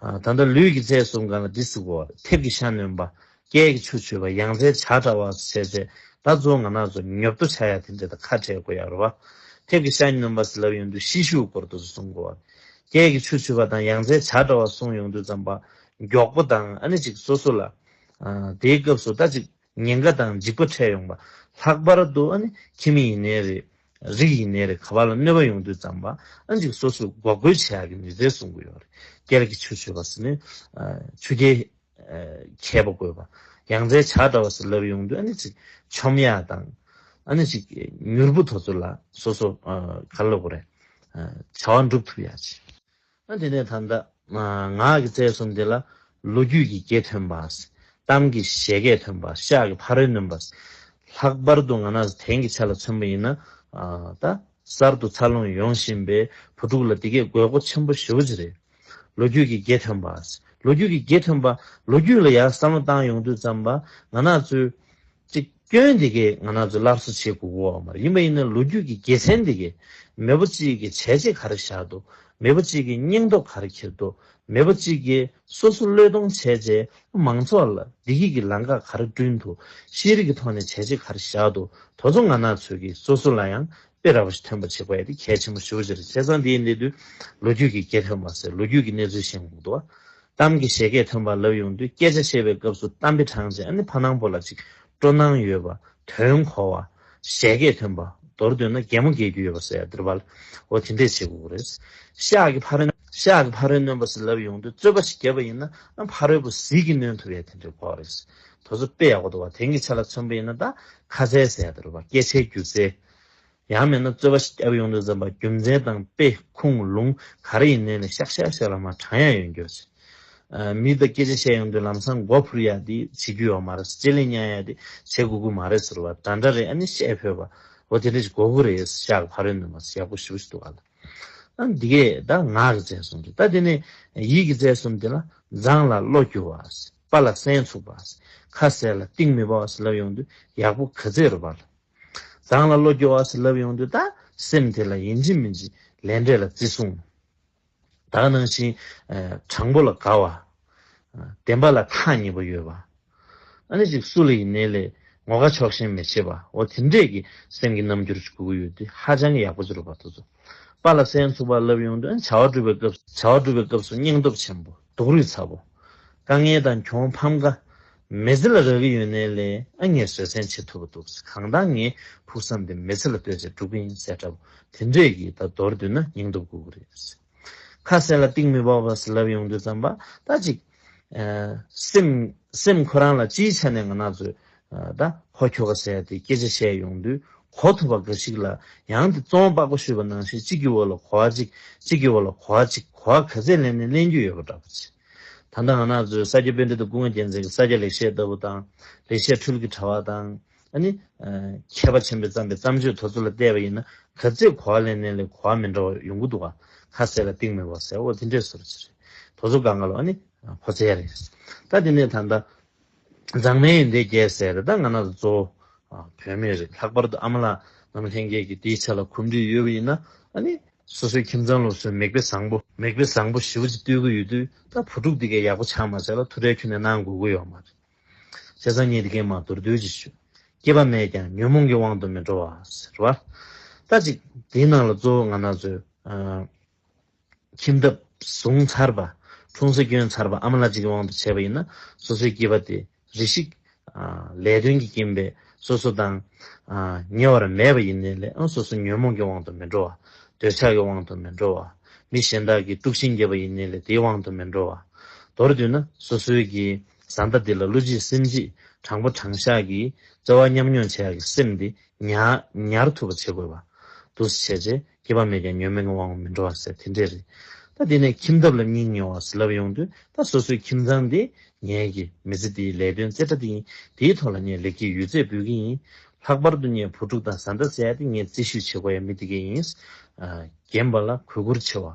ཨ། ད་ལྟ་ལུས་ཀྱི་རྩལ་གསུམ་སྒང་ལ་འདི་ཟེར་གོ། མཐེབ་ཀྱི་ཤ་གནོན་པ། སྐད་ཀྱི་ཆུ་ཆུད་པ། ཡང་རྩེའི་བྱ་འདྲ་བ་ཟེར་བྱས། ད་གཙོ་བོ་ང་རང་ཚོ་ཉོབ་ཏོ་ཆགས་ཡ་དེ་འདྲ་དང་ཁ་བྲལ་དགོས་ཡ་རེད་པ། མཐེབ་ཀྱི་ཤ་གནོན་པ་ཟེར་ལབ་ཡོང་དུས་ཤི་ཤུའི་སྐོར་དེ་ཚོ་གསུང་གོ། སྐད་ཀྱི་ཆུ་ཆུད་པ་དང་ཡང་རྩེའི་བྱ་འདྲ་བ་གསུང་ཡོང་དུས་ཙམ་པ། མགྱོགས་པོ་དང་། ཨ་ནི་ཅིག་སོ་སོ་ལ། ཨ། དེའི་སྐབས་སུ་ད་ཅིག་ཉེན་ཁ་དང་འཇིགས་པ་འཕྲད་ཡོང་པ། ལྷག་པར་དུ་ཨ་ནི་ཁྱིམ་མི་ཡིན་ནའི་རེད། རིགས་ཡིན་ནའི་རེད། ག་པ་ལ་གནོད་པ་ཡོང་དུས་ཙམ་པ། ཨ་ནི་ཅིག་སོ་སོས་འགོག་རྒོལ་བྱེད་ཡག་གི་ནུས་རྩལ་གསུང་གི་ཡོད་རེད། སྐད་ཀྱི་ཆུ་ཆུད་པ་ཟེར་ནས། ཨ། ཆུ་རྐྱལ། ཨ། མཁས་པོ་དགོས་པ། ཡང་རྩེའི་བྱ་འདྲ་བ་ཟེར་ལབ་ཡོང་དུས། ཨ་ནི་ཅིག་འཆོམ་ཡག་དང་། ཨ་ནི་ཅིག་མྱུར་པོ་དེ་ཚོ་ལ་སོ་སོ། ཨ། ག་རེ་ལབ་དགོས་རེད། ཨ། བྱ་བ་འགྲུབ་ཐུབ་ཡག་ཅིག། ཨ། དེ་ནས་ད་ལྟ། ཨ། ངག་གི་རྩལ་གསུམ་དེ་ལ་ལོ་རྒྱུས་ཀྱི་དགེ་ཐོན་པ། གཏམ་གྱི་བཞད་གད་ཐོན་པ། ཤགས་ཀྱི་ཕ་རོལ་གནོན་པ། ལྷག་པར་དུ་ང་རང་ཚོ་དེང་གི་ཆ་ལ་མཚོན་པ་ཡིན་ན། ཨ། ད་གསར་དུ་འཚར་ལོངས་ཡོང་བཞིན་པའི་བུ་ཕྲུག་ལ་དེ་གས་དགོས་མཁོ་ཆེན་པོ་ཞེ་པོ་ཅིག་རེད། ལོ་རྒྱུས་ཀྱི་དགེ་ཐོན་པ། ལོ་རྒྱུས་ཀྱི་དགེ་ཐོན་པ། ལོ་རྒྱུས་ལ་ཡར་བསམ་བློ་བཏང་ཡོང་དུས་ཙམ་པ། ང་རང་ཚོའི་གཅིག་སྐྱོན་འདི་གས་ང་རང་ཚོས་སླར་གསོ་བྱེད་དགོས་ཀྱི་ཡོད་མ་རེད། ཡིན་པ་ཡིན་ན་ལོ་རྒྱུས་ཀྱི་དགེ་མཚན་འདི་གས་མེས་པོ་གཅིག་གིས་བྱས་རྗེས་ག་རེ་བཞག་འདུག་མེས་པོ་གཅིག་གིས་སྙིང་སྟོབས་ག་རེ་འཁྱེར་འདུག་མེས་པོ་གཅིག་གིས་སོ་སོ་བློས་གཏོང་བྱས་རྗེས་མང་ཚོགས་ལ་བདེ་སྐྱིད་ཀྱི་ལམ་ཁ་ག་རེ་བསྐྲུན་འདུག་ཤེས་རིག་གི་ཐོག་ནས་བྱས་རྗེས་ག་རེ་བཞག་འདུག་དེ་ཚོ་ང་རང་ཚོས་ཀྱིས་སོ་སོ་ལ་ཡང་དཔེ་ར་བ་ཞིག་ཐོན་པ་བྱེད་དགོས་ཡ་དེ་གལ་ཆེན་པོ་ཞེ་པོ་ཅིག་རེད། བྱས་ཙང་འདི་ཡིན་དུས་ལོ་རྒྱུས་ཀྱི་སྐྱེས་ཐོན་པ་ཟེར་ལོ་རྒྱུས་ཀྱི་གནས་ཚུལ་ཤེས་དགོས་འདུག་གཏམ་གྱི་བཞད་གད་ཐོན་པ་ལབ་ཡོང་དུས་སྐད་ཆ་བཤད་པའི་སྐབས་སུ་གཏམ་དཔེ་དྲངས་རྗེས་ཨ་ནི་ཕ་ནང་པོ་ལ་ཅིག་སྤྲོ་སྣང་ཡོད་པ། དོན་གོ་བ། བཞད་གད་ཐོན་པ། མདོར་བསྡུས་ན་གད་མོ་བགད་རྒྱུ་ཡོད་པ་ཟེར་ཡ་འདིར་བ་ལ་འོ་དེ་འདྲས་བྱེད་དགོས་རེད། ཤག་གི་ཕ་རོལ་ཤག་གི་ཕ་རོལ་གནོན་པ་ཟེར་ལབ་ཡོང་དུས་རྩོད་པ་ཞིག་བརྒྱབ་པ་ཡིན་ན་ཨ་ཕ་རོལ་པོ་ཟིལ་གྱིས་གནོན་ཐུབ་ཡ་དེ་འདྲས་དགོས་རེད། དེ་ཚོ་དཔེ་ཡག་པོ་འདུག་བ། དེང་གི་ཆ་ལ་མཚོན་པ་ཡིན་ན་ད་ཁ་གསལ་ཟེར་ཡ་འདིར་བ་སྐད་ཆའི་སྒྱུ་རྩལ། ཡང་མིན་ན་རྩོད་པ་ཞིག་བརྒྱབ་ཡོང་དུས་ཙམ་པ་རྒྱུ་མཚན་དང་དཔེ་ཁུངས་ལུང་ག་རེ་ཡིན་ནའི་ལས་ཤག་ཤག་ཤག་ལ་མར་དྲངས་ཡ་ཡོང་རྒྱུ་ཟེར། ཨ་མི་དང་སྐད་ཆ་བཤད་ཡོང་དུས་ལམ་སང་མགོ་འཕུར་ཡ་དེ་བྱེད་རྒྱུ་ཡོད་མ་རེད། ལྕེ་ལེ་ཉན་ཡ་དེ་བྱེད་དགོས་ཀྱི་མ་རེད་ཟེར་བ་འདྲ་འདྲ་རེད། ཨ་ནི་བཤད་ཕོད་པ་འོ་དེ་འདྲ་ཞིག་དགོས་ཀྱི་རེད། ཤག་གི་ཕ་རོལ་གནོན་པ་ཟེར་ཡག་པོ་ཞེ་པོ་ཞིག་འདུག་ག་ལ། ཨ་འདི་གས་ད་ངག་གི་རྫས་གསུམ་རེད། ད་དེ་ནས་ཡིད་ཀྱི་རྫས་གསུམ་དེ་ལ་མཛངས་ལ་བློ་སྐྱོ་བ། དཔའ་ལ་སྲན་ཚུགས་པ། ཁ་གསལ་ལ་གཏིང་མི་ཕབ་པ་ཟེར་ལབ་ཡོང་དུས་ཡག་པོ་ག་ཚད་རེད་བ་ལ། མཛངས་ལ་བློ་སྐྱོ་བ་ཟེར་ལབ་ཡོང་དུས་ད་སེམས་དེ་ལ་ཡིན་གཅིག་མིན་གཅིག་ལས་འབྲས་ལ་བརྩི་སྲུང་། ད་ག་ནང་བཞིན་ཨ་དྲང་པོ་ལ་དགའ་བ། ཨ་བདེན་པ་ལ་ཐག་ཉེ་པོ་ཡོད་པ། ཨ་ནི་ཅིག་སུ་ལ་ཡིན་ནའི་ལས་ངོ་དགའ་ཕྱོགས་ཞེན་མི་བྱེད་པ་འོ་དེ་འདྲས་ཀྱི་སེམས་ཀྱི་རྣམ་འགྱུར་ཞིག་དགོས་ཀྱི་ཡོད་དུས་ཧ་ཅང་གི་ཡག་པོ་ཅིག་རེད་བ། དེ་ཚོ་དཔའ་ལ་སྲན་ཚུགས་པ་ལབ་ཡོང་དུས་ཨ་ནི་བྱ་བ་སྒྲུབ་པའི་སྐབས་སུ་བྱ་བ་སྒྲུབ་པའི་སྐབས་སུ་སྙིང་སྟོབས་ཆེན་པོ་སྡུག་རུས་ཚ་པོ། དཀའ་ངལ་དང་གྱོང་ཕམ་ཁ་མི་ཚེ་ལ་རག་གི་ཡོད་ནའི་ལས་ཨ་ངས་བཟོད་བསྲན་བྱེད་ཐུབ་པ་འདུག་གང་ལྟར་ངས་ཕུགས་བསམ་དེ་མི་ཚེ་ལ་གཏོད་བྱས་སྒྲུབ་ཀྱི་ཡིན་ཟེར་འདྲ་པོ་དེ་འདྲས་ཀྱི་ད་མདོར་བསྡུས་ན་སྙིང་སྟོབས་དགོས་ཀྱི་རེད། ཁ་གསལ་ལ་གཏིང་མི་ཕབ་པ་ཟེར་ལབ་ཡོང་དུས་ཙམ་པ་ད་ཅིག་ཨ་སེམས་སེམས་ཁོ་རང་ལ་སྤྱིའི་ཆ་ནས་ང་རང་ཚོས་ཨ་ད་ཧོ་ཁྱོ་ག་ཟེར་ཡ་དེ་སྐད་ཆ་བཤད་ཡོང་དུས་གོ་ཐུབ་པ་འགའ་ཞིག་ལ་ཡང་དེ་རྩོམ་པ་པོ་ཞུས་པ་ནང་བཞིན་གཅིག་གི་འོག་ལ་གོ་བ་གཅིག་གཅིག་གི་འོག་ལ་གོ་བ་གཅིག་གོ་བ་ག་ཚད་ལེན་ནས་ལེན་རྒྱུ་ཡོད་པ་འདྲ་པོ་ཅིག་ད་ལྟ་ང་རང་ཚོའི་ས་སྐྱ་པཎྜི་ཏ་སྐུ་ངོ་རྒྱལ་མཚན་གྱི་ས་སྐྱ་ལེགས་བཤད་ལྟ་བུ་དང་ལེགས་བཤད་འཕྲུལ་གྱི་དྲ་བ་དང་ཨ་ནི་ཨ་མཁས་པ་ཆེན་པོས་བརྩམས་པའི་བརྩམས་ཆོས་དེ་ཚོ་ལ་བལྟས་པ་ཡིན་ན་ག་ཚད་གོ་བ་ལེན་ནའི་ལས་གོ་བ་མི་འདྲ་བ་ཡོང་གི་འདུག་ག་ཁ་གསལ་ལ་གཏིང་མི་ཕབ་ཟེར་འོ་དེ་འདྲས་བཟོ་འདྲ་ཅིག་རེད། དེ་ཚོ་སྒང་ག་ལ་ཨ་ནི་ཕོ་ཚད་རེད། ད་དེ་ནས་ད་ལྟ་མཛངས་མའི་ཡོན་ཏན་བརྒྱད་ཟེར་ད་ང་རང་ཚོ་གཙོ་བོ་བུད་མེད་རེད། ལྷག་པར་དུ་ཨ་མ་ལགས་རྣམ་ལྷན་རྒྱས་ཀྱིས་དེའི་ཆ་ལ་གོམས་འདྲིས་ཡོད་པ་ཡིན་ན་ཨ་ནི་སོ་སོའི་ཁྱིམ་ཚང་ལ་སོགས་མིག་དཔེ་བཟང་པོ་མིག་དཔེ་བཟང་པོ་ཞེ་པོ་ཅིག་སྟོན་གྱི་ཡོད་དུས་ད་བུ་ཕྲུག་འདི་གས་ཡག་པོ་ཆགས་མ་ཚར་ལ་ཐུགས་ཁྲལ་ཁྱོན་ནས་གནང་དགོས་ཀྱི་ཡོད་མ་རེད། བྱས་ཙང་ངས་འདི་གས་མར་མདོར་བསྡུས་ཅིག་ཞུ། སྐྱེས་པ་མེད་ཀྱང་ཉོན་མོངས་ཀྱི་དབང་དུ་མི་འགྲོ་བ་ཟེར་བ། ད་ཅིག་དེའི་ནང་ལ་གཙོ་བོ་ང་རང་ཚོའི་ཨ་ཁྱིམ་ཐབ་བཟུང་ཚར་བ། འཁྲུངས་ས་བསྐྱོན་ཚར་བ་ཨ་མ་ལགས་གཅིག་གི་དབང་དུ་བྱས་པ་ཡིན་ན་སོ་སོའི་སྐྱེས་པ་དེ་རེ་ཞིག་ཨ་ལས་དོན་གྱི་རྐྱེན་པས་སོ་སོ་དང་ཨ་ཉེ་བར་མེད་པ་ཡིན་ནའི་ལས་ཨ་སོ་སོ་ཉོན་མོངས་ཀྱི་དབང་དུ་མི་འགྲོ་བ། འདོད་ཆགས་ཀྱི་དབང་དུ་མི་འགྲོ་བ། མི་གཞན་དག་གིས་དཀྲུག་ཤིང་བརྒྱབ་པ་ཡིན་ནའི་ལས་དེའི་དབང་དུ་མི་འགྲོ་བ། མདོར་བསྡུས་ན་སོ་སོའི་གི་བཟའ་ཟླ་འདི་ལ་བློ་གཅིག་སེམས་གཅིག་དྲང་པོ་དྲང་བཞག་གི་བརྩེ་བ་མཉམ་མྱོང་བྱེད་ཡག་གི་སེམས་འདི་ཉར་ཉར་ཐུབ་པ་བྱེད་དགོས་པ། འདུག་སེ་བྱས་རྗེས་སྐྱེས་པ་མེད་ཀྱང་ཉོན་མོངས་ཀྱི་དབང་དུ་མི་འགྲོ་བ་ཟེར་དེ་འདྲས་རེད། ད་དེ་ནས་ཁྱིམ་ཐབ་ལ་སྙིང་ཉེ་བ་ཟེར་ལབ་ཡོང་དུས་ད་སོ་སོའི་ཁྱིམ་ཚང་འདི་ངའི་གི་མི་ཚེ་འདིའི་ལས་དོན་རྩེ་གྲ་འདི་ཡིན། དེའི་ཐོག་ལ་ངས་ལེགས་སྐྱེས་ཡོད་ཚད་འབུལ་གྱི་ཡིན། ལྷག་པར་དུ་ངས་བུ་ཕྲུག་དང་བཟའ་ཟླ་ཟེར་ཡ་དེ་ངས་རྩིས་ཞིབ་བྱེད་དགོས་ཡ་མི་དེ་གས་ཡིན། ཨ་རྒན་པ་ལ་གུས་བཀུར་ཆེ་བ།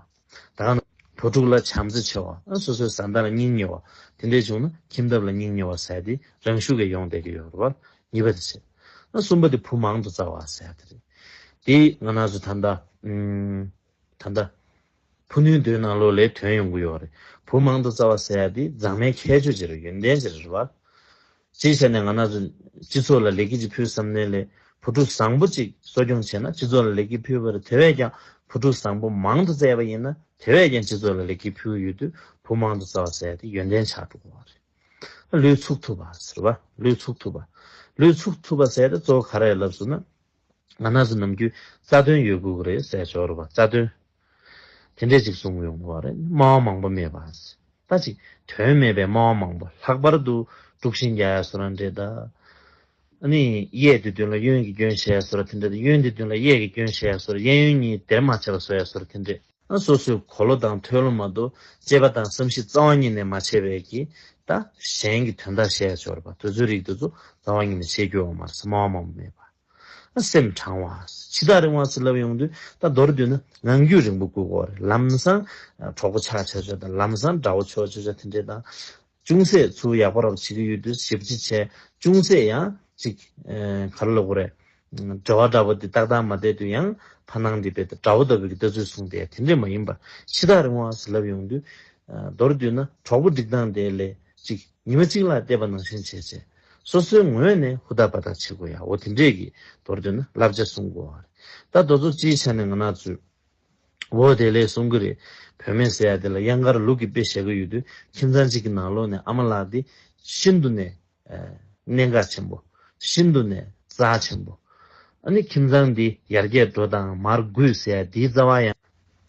ད་ག་ན་བུ་ཕྲུག་ལ་བྱམས་བརྩེ་ཆེ་བ། ཨ་སོ་སོའི་བཟའ་ཟླ་ལ་སྙིང་ཉེ་བ། དེ་འདྲས་བྱུང་ན་ཁྱིམ་ཐབ་ལ་སྙིང་ཉེ་བ་ཟེར་ཡ་དེ་རང་ཤུགས་ཀྱིས་ཡོང་བསྡད་ཀྱི་ཡོད་རེད་བ། གཉིས་པ་དེ་བྱས། ཨ་གསུམ་པ་དེ་བུ་མང་དུ་བཙའ་བ་ཟེར་ཡ་དེ་རེད། དེ་ང་རང་ཚོ་ད་ལྟ་ཨུམ། ད་ལྟ་ཕུ་ནུའི་མདོའི་ནང་ལོགས་ལ་ཐོན་ཡོང་གི་ཡོད་རེད། བུ་མང་དུ་བཙའ་བ་ཟེར་ཡ་དེ་མཛངས་མའི་ཁྱད་ཆོས་ཅིག་རེད། ཡོན་ཏན་ཅིག་རེད་བ། སྤྱིའི་ཆ་ནས་ང་རང་ཚོ་སྤྱི་ཚོགས་ལ་ལེགས་སྐྱེས་ཅིག་ཕུལ་བསམ་ནའི་ལས་བུ་ཕྲུག་བཟང་པོ་ཅིག་གསོ་སྐྱོང་བྱས་ན་སྤྱི་ཚོགས་ལ་ལེགས་སྐྱེས་ཕུལ་བ་རེད། དེ་བས་ཀྱང་བུ་ཕྲུག་བཟང་པོ་མང་དུ་བཙས་པ་ཡིན་ན་དེ་བས་ཀྱང་སྤྱི་ཚོགས་ལ་ལེགས་སྐྱེས་ཕུལ་གྱི་ཡོད་དུས་བུ་མང་དུ་བཙའ་བ་ཟེར་ཡ་དེ་ཡོན་ཏན་ཆགས་འགྲོ་གི་ཡོད་རེད། ལུས་ཚུགས་ཐུབ་པ་ཟེར་བ། ལུས་ཚུགས་ཐུབ་པ། ལུས་ཚུགས་ཐུབ་པ་ཟེར་ཡ་དེ་གཙོ་བོ་ག་རེ་ལབ་སོང་ན། ང་རང་ཚོ་ནམ་རྒྱུན་རྩ་དོན་ཡོད་དགོས་ཀྱི་རེད་ཟེར་ཞོར་བ་རྩ་དོན། དེ་འདྲས་ཅིག་གསུང་ཡོང་གི་རེད། སྨྲ་བ་མང་པོ་མེད་པ། ད་ཅིག་དོན་མེད་པའི་སྨྲ་བ་མང་པོ། ལྷག་པར་དུ་དཀྲུག་ཤིང་རྒྱག་ཡ་བཟོ་འདྲ་འདྲས་ད། ཨ་ནི་གཡས་དེ་མདུན་ལ་གཡོན་གྱི་སྐྱོན་བཤད་ཡ་བཟོ་འདྲ་དེ་འདྲས་ད། གཡོན་དེ་མདུན་ལ་གཡས་ཀྱི་སྐྱོན་བཤད་ཡ་བཟོ་འདྲ། གཡས་གཡོན་གཉིས་སྡེར་མ་ཆད་པ་བཟོ་ཡ་བཟོ་འདྲ་དེ་འདྲས། ཨ་སོ་སོའི་གོ་ལོ་དང་ཐོས་ལོ་མ་གཏོགས་དཔྱད་པ་དང་བསམ་གཞིག་རྩ་བ་ཉིད་ནས་མ་བྱས་པའི་གི་ད་གཞན་གྱི་དོན་དག་བཤད་ཡ་ཅིག་ཡོད་རེད་པ། དེ་ཚོའི་རིགས་དེ་ཚོ་རྩ་བ་ཉིད་ནས་བྱེད་རྒྱུ་ཡོད་མ་རེད། སྨྲ་བ་མང་པོ་མེད་པ། ཨ་སེམས་དྲང་བ། ཕྱི་ཐག་རིང་བ་ཟེར་ལབ་ཡོང་དུས་ད་མདོར་བསྡུས་ན་ངང་རྒྱུད་རིང་པོ་དགོས་ཀྱི་ཡོད་རེད། ལམ་སང་གྲོགས་པོ་ཆགས་ཆོག་ཆོག་དང་ལམ་སང་དགྲ་བོ་ཆགས་ཆོག་ཆོག་དེ་འདྲས་དང་། ཅུང་ཟད་ཚུར་ཡག་པོ་རབ་བྱེད་ཀྱི་ཡོད་དུས་ཞབས་ཕྱི་བྱས། ཅུང་ཟད་ཡང་ ཅིག་ཨེ་ག་རེ་ལབ་དགོས་རེད། འབྲེལ་བ་འདྲ་པོ་འདི་ཏག་ཏག་མ་བསྡད་དུས་ཡང་ཕ་ནང་འདི་རྦད་དེ་དགྲ་བོ་ལྟ་བུའི་གི་ལྟ་ཚུལ་བཟུང་སྟེ་དེ་འདྲས་མ་ཡིན་པར་ཕྱི་ཐག་རིང་བ་ཟེར་ལབ་ཡོང་དུས། ཨ་མདོར་བསྡུས་ན་གྲོགས་པོ་སྒྲིག་སྟངས་དེ་ལས་ཅིག་ཉི་མ་གཅིག་ལ་བལྟས་པ་ནང་བཞིན་བྱས་བྱས་སོ་སོའི་ངོས་ནས་ཧུར་ཐག་འབད་ཐག་བྱེད་དགོས་ཡ། འོ་དེ་འདྲས་ཀྱི་མདོར་བསྡུས་ན་བསླབ་བྱ་གསུང་དགོས་པ་རེད། ད་དེ་ཚོ་སྤྱིའི་ཆ་ནས་ང་རང་ཚོས། འོ་དེ་ལས་གསུང་གི་རེད། བུད་མེད་ཟེར་ཡ་དེ་ལ་གཡང་དཀར་ལུག་གིས་དཔེ་བཞག་གི་ཡོད་དུས་ཁྱིམ་ཚང་གཅིག་གི་ནང་ལོགས་ནས་ཨ་མ་ལགས་དེ་ཤིན་ཏུ་ནས་ཨ་གནད་འགག་ཆེན་པོ། ཤིན་ཏུ་ནས་རྩ་ཆེན་པོ། ཨ་ནི་ཁྱིམ་ཚང་འདི་ཡར་རྒྱས་འགྲོ་དང་མར་རྒུད་ཟེར་ཡ་དེའི་རྩ་བ་ཡང་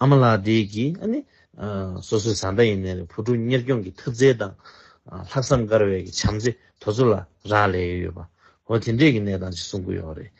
ཨ་མ་ལགས་དེ་གིས་ཨ་ནི་ཨ་སོ་སོའི་བཟའ་ཟླ་ཡིན་ནའི་རེད། བུ་ཕྲུག་གཉེར་སྐྱོང་གི་འཐབ་རྩལ་དང་ཨ་ལྷག་བསམ་དཀར་བའི་གི་བྱམས་བརྩེ་དེ་ཚོ་ལ་རག་ལས་ཡོད་པ། འོ་དེ་འདྲས་ཀྱི་གནས་སྟངས་ཅིག་གསུང་གི་ཡོད་རེད།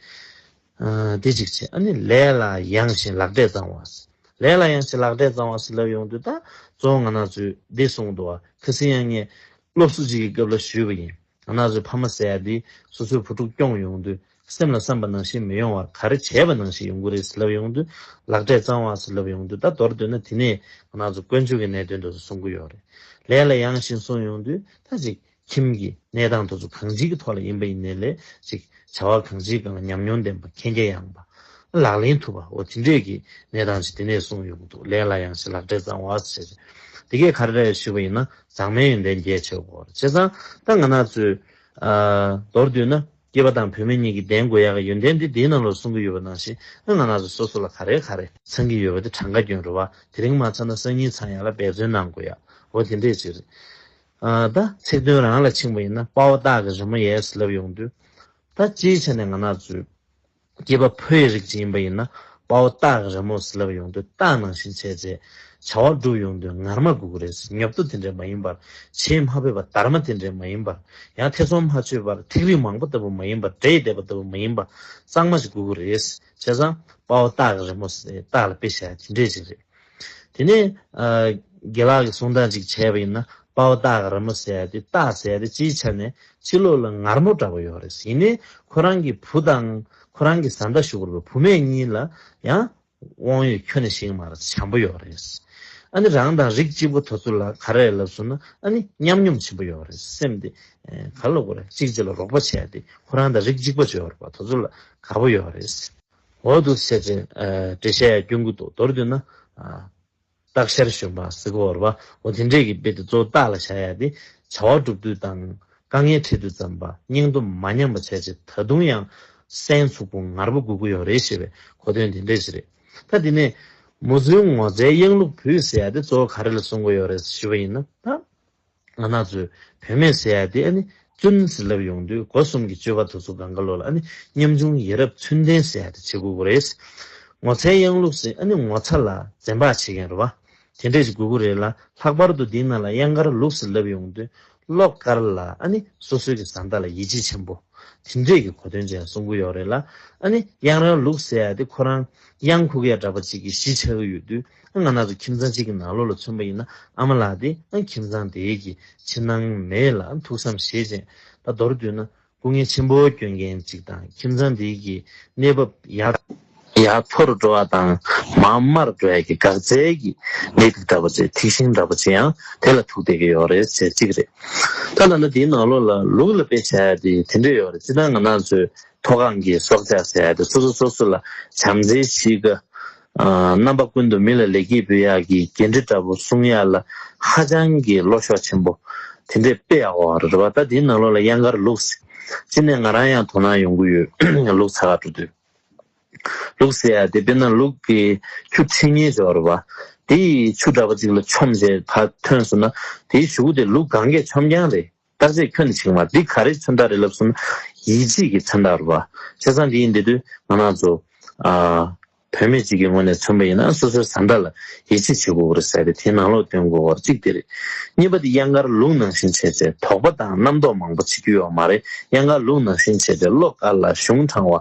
ཨ་དེ་གཅིག་བྱས། ཨ་ནི་ལས་ལ་ཡང་ཞིང་ལག་འབྲས་གཙང་བ། ལས་ལ་ཡང་ཞིང་ལག་འབྲས་གཙང་བ་ཟེར་ལབ་ཡོང་དུས་ད་གཙོ་བོ་ང་རང་ཚོས་འདི་གསུངས་འདུག་བ། ཁ་སང་ཡང་ངས་སློབ་གསོ་ཅིག་གི་སྐབས་ལ་ཞུས་པ་ཡིན། ང་རང་ཚོའི་ཕ་མ་ཟེར་ཡ་འདི་སོ་སོའི་བུ་ཕྲུག་སྐྱོང་ཡོང་དུས་སེམས་ལ་བསམ་པ་ནང་བཞིན་མི་ཡོང་བར་ག་རེ་བྱས་པ་ནང་བཞིན་ཡོང་གི་རེད་ཟེར་ལབ་ཡོང་དུས་ལག་འབྲས་གཙང་བ་ཟེར་ལབ་ཡོང་དུས་ད་མདོར་བསྡུས་ན་དེ་ནས་ང་རང་ཚོ་དཀོན་མཆོག་གི་གནད་དོན་དེ་ཚོ་གསུང་གི་ཡོད་རེད། ལས་ལ་ཡང་ཞིང་གསུངས་ཡོང་དུས་ད་ཅིག་ཁྱིམ་གྱི་གནས་སྟངས་དེ་ཚོ་གང་ཅིའི་ཐོག་ལ་ཡིན་པ་ཡིན་ནའི་ལས་ཅིག་བྱ་བ་གང་ཅིའི་སྒང་ལ་ཉམས་མྱོང་ལྡན་པ། མཁྱེན་རྒྱ་ཡངས་པ། ལག་ལེན་ཐུབ་པ། འོ་དེ་འདྲས་ཀྱི་གནས་སྟངས་ཅིག་དེ་ནས་གསུངས་ཡོང་གི་འདུག་ལས་ལ་ཡང་ཞིང་ལག་འབྲས་གཙང་བ་ཟེར་ཅིག་དེ་གས་ག་རེ་རེད་ཞུས་པ་ཡིན་ན་མཛངས་མའི་ཡོན་ཏན་རྒྱས་ཆེ་བོ། བྱས་ཙང་ད་ང་རང་ཚོས་ཨ་མདོར་བསྡུས་ན་སྐྱེས་པ་དང་བུད་མེད་གཉིས་ཀྱིས་ལྡན་དགོས་ཡག་གི་ཡོན་ཏན་འདི་འདིའི་ནང་ལ་གསུང་གི་ཡོད་པ་ནང་བཞིན་ང་རང་ཚོ་སོ་སོ་ལ་ག་རེ་ག་རེ་ཚང་གི་ཡོད་པ་དེ་གྲངས་ཀ་སྐྱོན་རེད་བ། དེ་རིང་མ་ཚང་ན་སང་ཉིན་ཚང་ཡག་ལ་འབད་བརྩོན་གནང་དགོས་ཡ། འོ་དེ་འདྲས་ཅིག་རེད། ཨ་ད་ཚིག་དོན་རང་ལ་ཕྱིན་པ་ཡིན་ན་དཔའ་བོ་སྟག་གི་རི་མོ་ཡས་ལབ་ཡོང་དུས། ད་སྤྱིའི་ཆ་ནས་ང་རང་ཚོའི་སྐྱེས་པ་ཕོའི་རིགས་ཅིག་ཡིན་པ་ཡིན་ན་དཔའ་བོ་སྟག་གི་རི་མོ་ཟེར་ལབ་ཡོང་དུས་སྟག་ནང་བཞིན་བྱས་བྱས་བྱ་བ་བསྒྲུབ་ཡོང་དུས་ངར་མ་དགོས་ཀྱི་རེད། ཉོབ་ཏོ་དེ་འདྲས་མ་ཡིན་པར། བྱེ་མ་ཕོད་པ་དར་མ་དེ་འདྲས་མ་ཡིན་པར། ཡང་ཐེ་ཚོམ་མ་ཆོད་པར་ཐིག་རིས་མང་པོ་ལྟ་བུ་མ་ཡིན་པར། འདྲེས་བསྡད་པ་ལྟ་བུ་མ་ཡིན་པར། གཙང་མ་ཞིག་དགོས་ཀྱི་རེད། བྱས་ཙང་དཔའ་བོ་སྟག་གི་རི་མོ་ཟེར་སྟག་ལ་དཔེ་བཞག་དེ་འདྲས་ཅིག་རེད། དེ་ནས་ཨ་རྒན་ལགས་ཀྱི་གསུང་སྟངས་ཅིག་བྱས་པ་ཡིན་ན་དཔའ་བོ་སྟག་གི་རི་མོ་ཟེར་ཡ་དེ་སྟག་ཟེར་ཡ་དེ་སྤྱིའི་ཆ་ནས་ཕྱི་ལོགས་ལ་ངར་མོ་འདྲ་པོ་ཡོད་རེད། ཡིན་ནའི་ཁོ་རང་གི་བུ་དང་ཁོ་རང་གི་བཟའ་ཟླ་ཞུ་དགོས་རེད་པ། བུད་མེད་གཉིས་ལ་ཡང་དབང་ཡོད་ཁྱོན་ནས་ཞིག་མ་རེད། བྱམས་པོ་ཡོད་རེད། ཨ་ནི་རང་དང་རིགས་གཅིག་པ་དེ་ཚོ་ལ་ག་རེ་ལབ་སོང་ན་ཨ་ནི་ཉམས་མྱོང་ཆེན་པོ་ཡོད་རེད། སེམས་དེ་ཨེ་ག་ལབ་དགོས་རེད། གཅིག་གཅིག་ལ་རོགས་པ་བྱས་ཡ་དེ་ཁོ་རང་དང་རིགས་གཅིག་པ་ཅིག་ཡོད་རེད་པ། དེ་ཚོ་ལ་དགའ་པོ་ཡོད་རེད། འོ་འདུག་སེ་བྱས་ཨ་འགྲེལ་བཤད་སྐྱོན་གྱི་འདུག་མདོར་བསྡུས་ན་ཨ་སྟག་ཤར་གཞོན་པ་ཟེར་གྱི་ཡོད་རེད་པ། འོ་དེ་འདྲས་ཀྱི་དཔེ་དེ་གཙོ་བོ་སྟག་ལ་བཞག་ཡ་དེ་བྱ་བ་སྒྲུབ་དུས་དང་དཀའ་ངལ་འཕྲད་དུས་ཙམ་པ་སྙིང་སྟོབས་མ་ཉམས་པ་བྱས་བྱས་ད་དུང་ཡང་སྲན་ཚུགས་པོ་ངར་པོ་དགོས་ཀྱི་ཡོད་རེད་ཞེས་པའི་གོ་དོན་དེ་འདྲས་ཞིག་རེད། ད་དེ་ནས་མོ་བཙུན་ངོ་ཚའི་གཡང་ལུག་བུས་ཟེར་ཡ་དེ་གཙོ་བོ་ག་རེ་ལ་གསུང་གི་ཡོད་རེད་ཞུས་པ་ཡིན་ན་ད། ང་རང་ཚོའི་བུད་མེད་ཟེར་ཡ་དེ་ཨ་ནི་བཙུན་ཟེར་ལབ་ཡོང་དུས་སྒོ་གསུམ་གྱི་སྤྱོད་པ་དེ་ཚོ་གང་ག་ལོ་ལ་ཨ་ནི་ཉམ་ཆུང་ཡ་རབས་ཚུལ་ལྡན་ཟེར་ཡ་དེ་བྱེད་དགོས་ཀྱི་རེད། ངོ་ཚའི་གཡང་ལུག་ཟེར་ཨ་ནི་ངོ་ཚ་ལ་འཛེམ་བག་བྱེད་མཁན་རེད་བ། དེ་འདྲས་ཅིག་དགོས་ཀྱི་རེད་ལ། ལྷག་པར་དུ་འདིའི་ནང་ལ་གཡང་དཀར་ལུག་ཟེར་ལབ་ཡོང་དུས་བློ་དཀར་ལ་ཨ་ནི་སོ་སོའི་གི་བཟའ་ཟླ་ལ་ཡིད་ཆེས་ཆེན་པོ། དེ་འདྲས་ཀྱི་གོ་དོན་ཅན་གསུང་གི་ཡོད་རེད་ལ། ཨ་ནི་གཡང་ར་ལུག་ཟེར་ཡ་དེ་ཁོ་རང་གཡང་འཁུར་གྱི་ཡ་འདྲ་པོ་ཅིག་གི་གཞི་ཆགས་ཀྱི་ཡོད་དུས། ང་རང་ཚོ་ཁྱིམ་ཚང་གཅིག་གི་ནང་ལོགས་ལ་མཚོན་པ་ཡིན་ན་ཨ་མ་ལགས་དེ་ཁྱིམ་ཚང་དེའི་གི་ཕྱི་ནང་མེད་ལ་ཐུགས་བསམ་བཞེས་བྱས། ད་མདོར་བསྡུས་ན་སྐུ་ངལ་ཆེན་པོ་སྐྱོན་མཁན་ཅིག་དང་ཁྱིམ་ཚང་དེའི་གི་གནས་བབ་ཡར་ཡར་མཐོ་རུ་འགྲོ་བ་དང་མར་དམའ་རུ་འགྲོ་ཡ་གི་འགག་རྩའི་གི་གནད་དུ་འདྲ་པོ་ཅིག་ཐིག་ཤིང་འདྲ་པོ་ཅིག་ཡང་དེ་ལ་ཐུག་བསྡད་ཀྱི་ཡོད་རེད་ཟེར་གཅིག་རེད། ད་ད་ལྟ་དེའི་ནང་ལོགས་ལ་ལུག་ལ་དཔེ་བྱ་ཡ་དེ་དེ་འདྲས་ཡོད་རེད། སྤྱིར་བཏང་ང་རང་ཚོའི་མཐོ་སྒང་གི་སྲོག་ཆགས་ཟེར་ཡ་དེ་སོ་སོ་སོ་སོ་ལ་བྱམས་བརྩེའི་གཤིས་ཀ་ཨ་རྣམ་པ་ཀུན་ཏུ་མི་ལ་ལེགས་སྐྱེས་འབུལ་ཡག་གི་འགན་འཁྲི་འདྲ་པོ་སྲུང་ཡག་ལ་ཧ་ཅང་གི་བློ་གཤོགས་ཆེན་པོ་དེ་འདྲས་དཔེ་ཡག་པོ་རེད་བ། ད་དེའི་ནང་ལོགས་ལ་གཡང་དཀར་ལུག་ཅི་ནས་ང་རང་ཡང་དོ་སྣང་ཡོང་གི་ཡོད། ལུག་ཚ་ག་འགྲོ་དུས་ལུག་ཟེར་ཡ་དེ་དཔེར་ན་ལུག་གི་ཁྱུ་ཁྲི་གཉིས་ཅིག་ཡོད་རེད་བ། དེ་ཡི་ཁྱུ་འདྲ་པོ་ཅིག་ལ་མཆོངས་བྱས་ཕར་ཐོན་སོང་ན་དེའི་གཞུག་གུ་དེ་ལུག་གང་གས་མཆོངས་རྐྱང་རེད། བརྟག་དཔྱད་ཁྱོན་ནས་བྱེད་ཀྱི་མ་རེད། འདི་ག་རེའི་མཚོན་རྟགས་རེད་ལབ་སོང་ན་ཡིད་ཆེས་ཀྱི་མཚོན་རྟགས་རེད་བ། བྱས་ཙང་འདི་ཡིན་དེ་དུས་ང་རང་ཚོ་ཨ་བུད་མེད་ཅིག་གི་ངོས་ནས་མཚོན་པ་ཡིན་ན་སོ་སོའི་བཟའ་ཟླ་ལ་ཡིད་ཆེས་བྱེད་དགོས་རེད་ཟེར་ཏེ་དེའི་ནང་ལོགས་སྟོན་དགོས་པ་གཅིག་དེ་རེད། གཉིས་པ་དེ་གཡང་དཀར་ལུག་ནང་བཞིན་བྱས་བྱས་དོགས་པ་དང་རྣམ་རྟོག་མང་པོ་བྱེད་རྒྱུ་ཡོད་མ་རེད། གཡང་དཀར་ལུག་ནང་བཞིན་བྱས་བྱས་བློ་དཀར་ལ་གཞུང་དྲང་བ།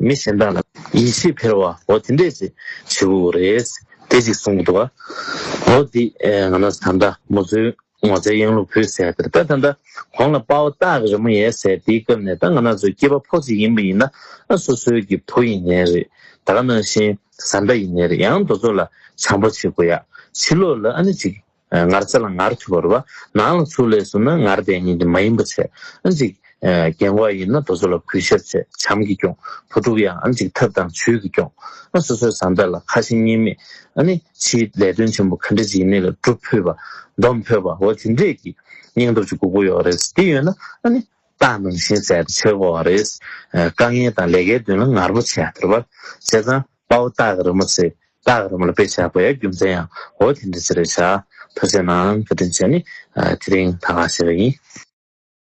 མི་གཞན་དག་ལ་ཡིད་ཆེས་འཕེར་བ་འོ་དེ་འདྲས་ཅིག་བྱེད་དགོས་རེད། དེ་ཅིག་གསུང་གི་འདུག་བ། འོ་དེ་ཨེ་ང་རང་ཚོ་ད་ལྟ་མོ་ཚོའི་ངོ་ཚའི་གཡང་ལུག་བུས་ཟེར་ཡ་དེ་རེད། ད་ད་ལྟ་གོང་ལ་དཔའ་བོ་སྟག་གི་རི་མོ་ཡས་ཟེར་དེའི་སྐབས་ནས་ད་ང་རང་ཚོའི་སྐྱེས་པ་ཕོ་གཅིག་ཡིན་པ་ཡིན་ན་ཨ་སོ་སོའི་གི་བུ་ཡིན་ནའི་རེད། ད་ག་ནང་བཞིན་བཟའ་ཟླ་ཡིན་ནའི་རེད། ཡང་དེ་ཚོ་ལ་བྱམས་པོ་བྱེད་དགོས་ཡ། ཕྱི་ལོགས་ལ་ཨ་ནི་ཅིག་ངར་རྩ་ལ་ངར་ཐུབ་པ་རེད་བ། ནང་ལ་ཚུར་སླེབས་སོང་ན་ངར་བསྡད་མཁན་དེ་མ་ཡིན་པ་བྱས། ཨ་ནི་ཅིག་ རྒན་གོག་ཡིན་ན་དེ་ཚོ་ལ་གུས་ཞབས་བྱས་བྱམས་ཀྱིས་སྐྱོང་། བུ་ཕྲུག་ཡང་ཨ་ནི་ཅིག་ཐབས་དང་ཇུས་ཀྱིས་སྐྱོང་། ཨ་སོ་སོའི་བཟའ་ཟླ་ལ་ཁ་ཞེ་གཉིས་མེད་ཨ་ནི་ཕྱིའི་ལས་དོན་ཆེན་པོ་ག་འདྲ་ཅིག་ཡིན་ནའི་ལ་སྒྲུབ་ཕོད་པ་འདོམས་ཕོད་པ་འོ་དེ་འདྲས་ཀྱི་སྙིང་སྟོབས་ཅིག་དགོས་ཀྱི་ཡོད་རེད། དེ་ཡོད་ན་ཨ་ནི་རྟ་ནང་བཞིན་ཟས་དེ་ཆགས་ཀྱི་ཡོད་རེད། དཀའ་ངལ་དང་ལས་ཀའི་མདུན་ལ་ངར་པོ་བྱས་དེ་རེད་པ། བྱས་ཙང་དཔའ་བོ་སྟག་གི་རི་མོ་ཟེར། སྟག་གི་རི་མོ་ལ་དཔེ་བཞག་པ་ཡང་རྒྱུ་མཚན་ཡང་འོ་དེ་འདྲ་ཅིག་རེད་ཤག་ཐུགས་རྗེ་གནང་། བཀའ་དྲིན་ཆེ། ནི་དེ་རིང་ད་ག་ཞིག་ཡིན།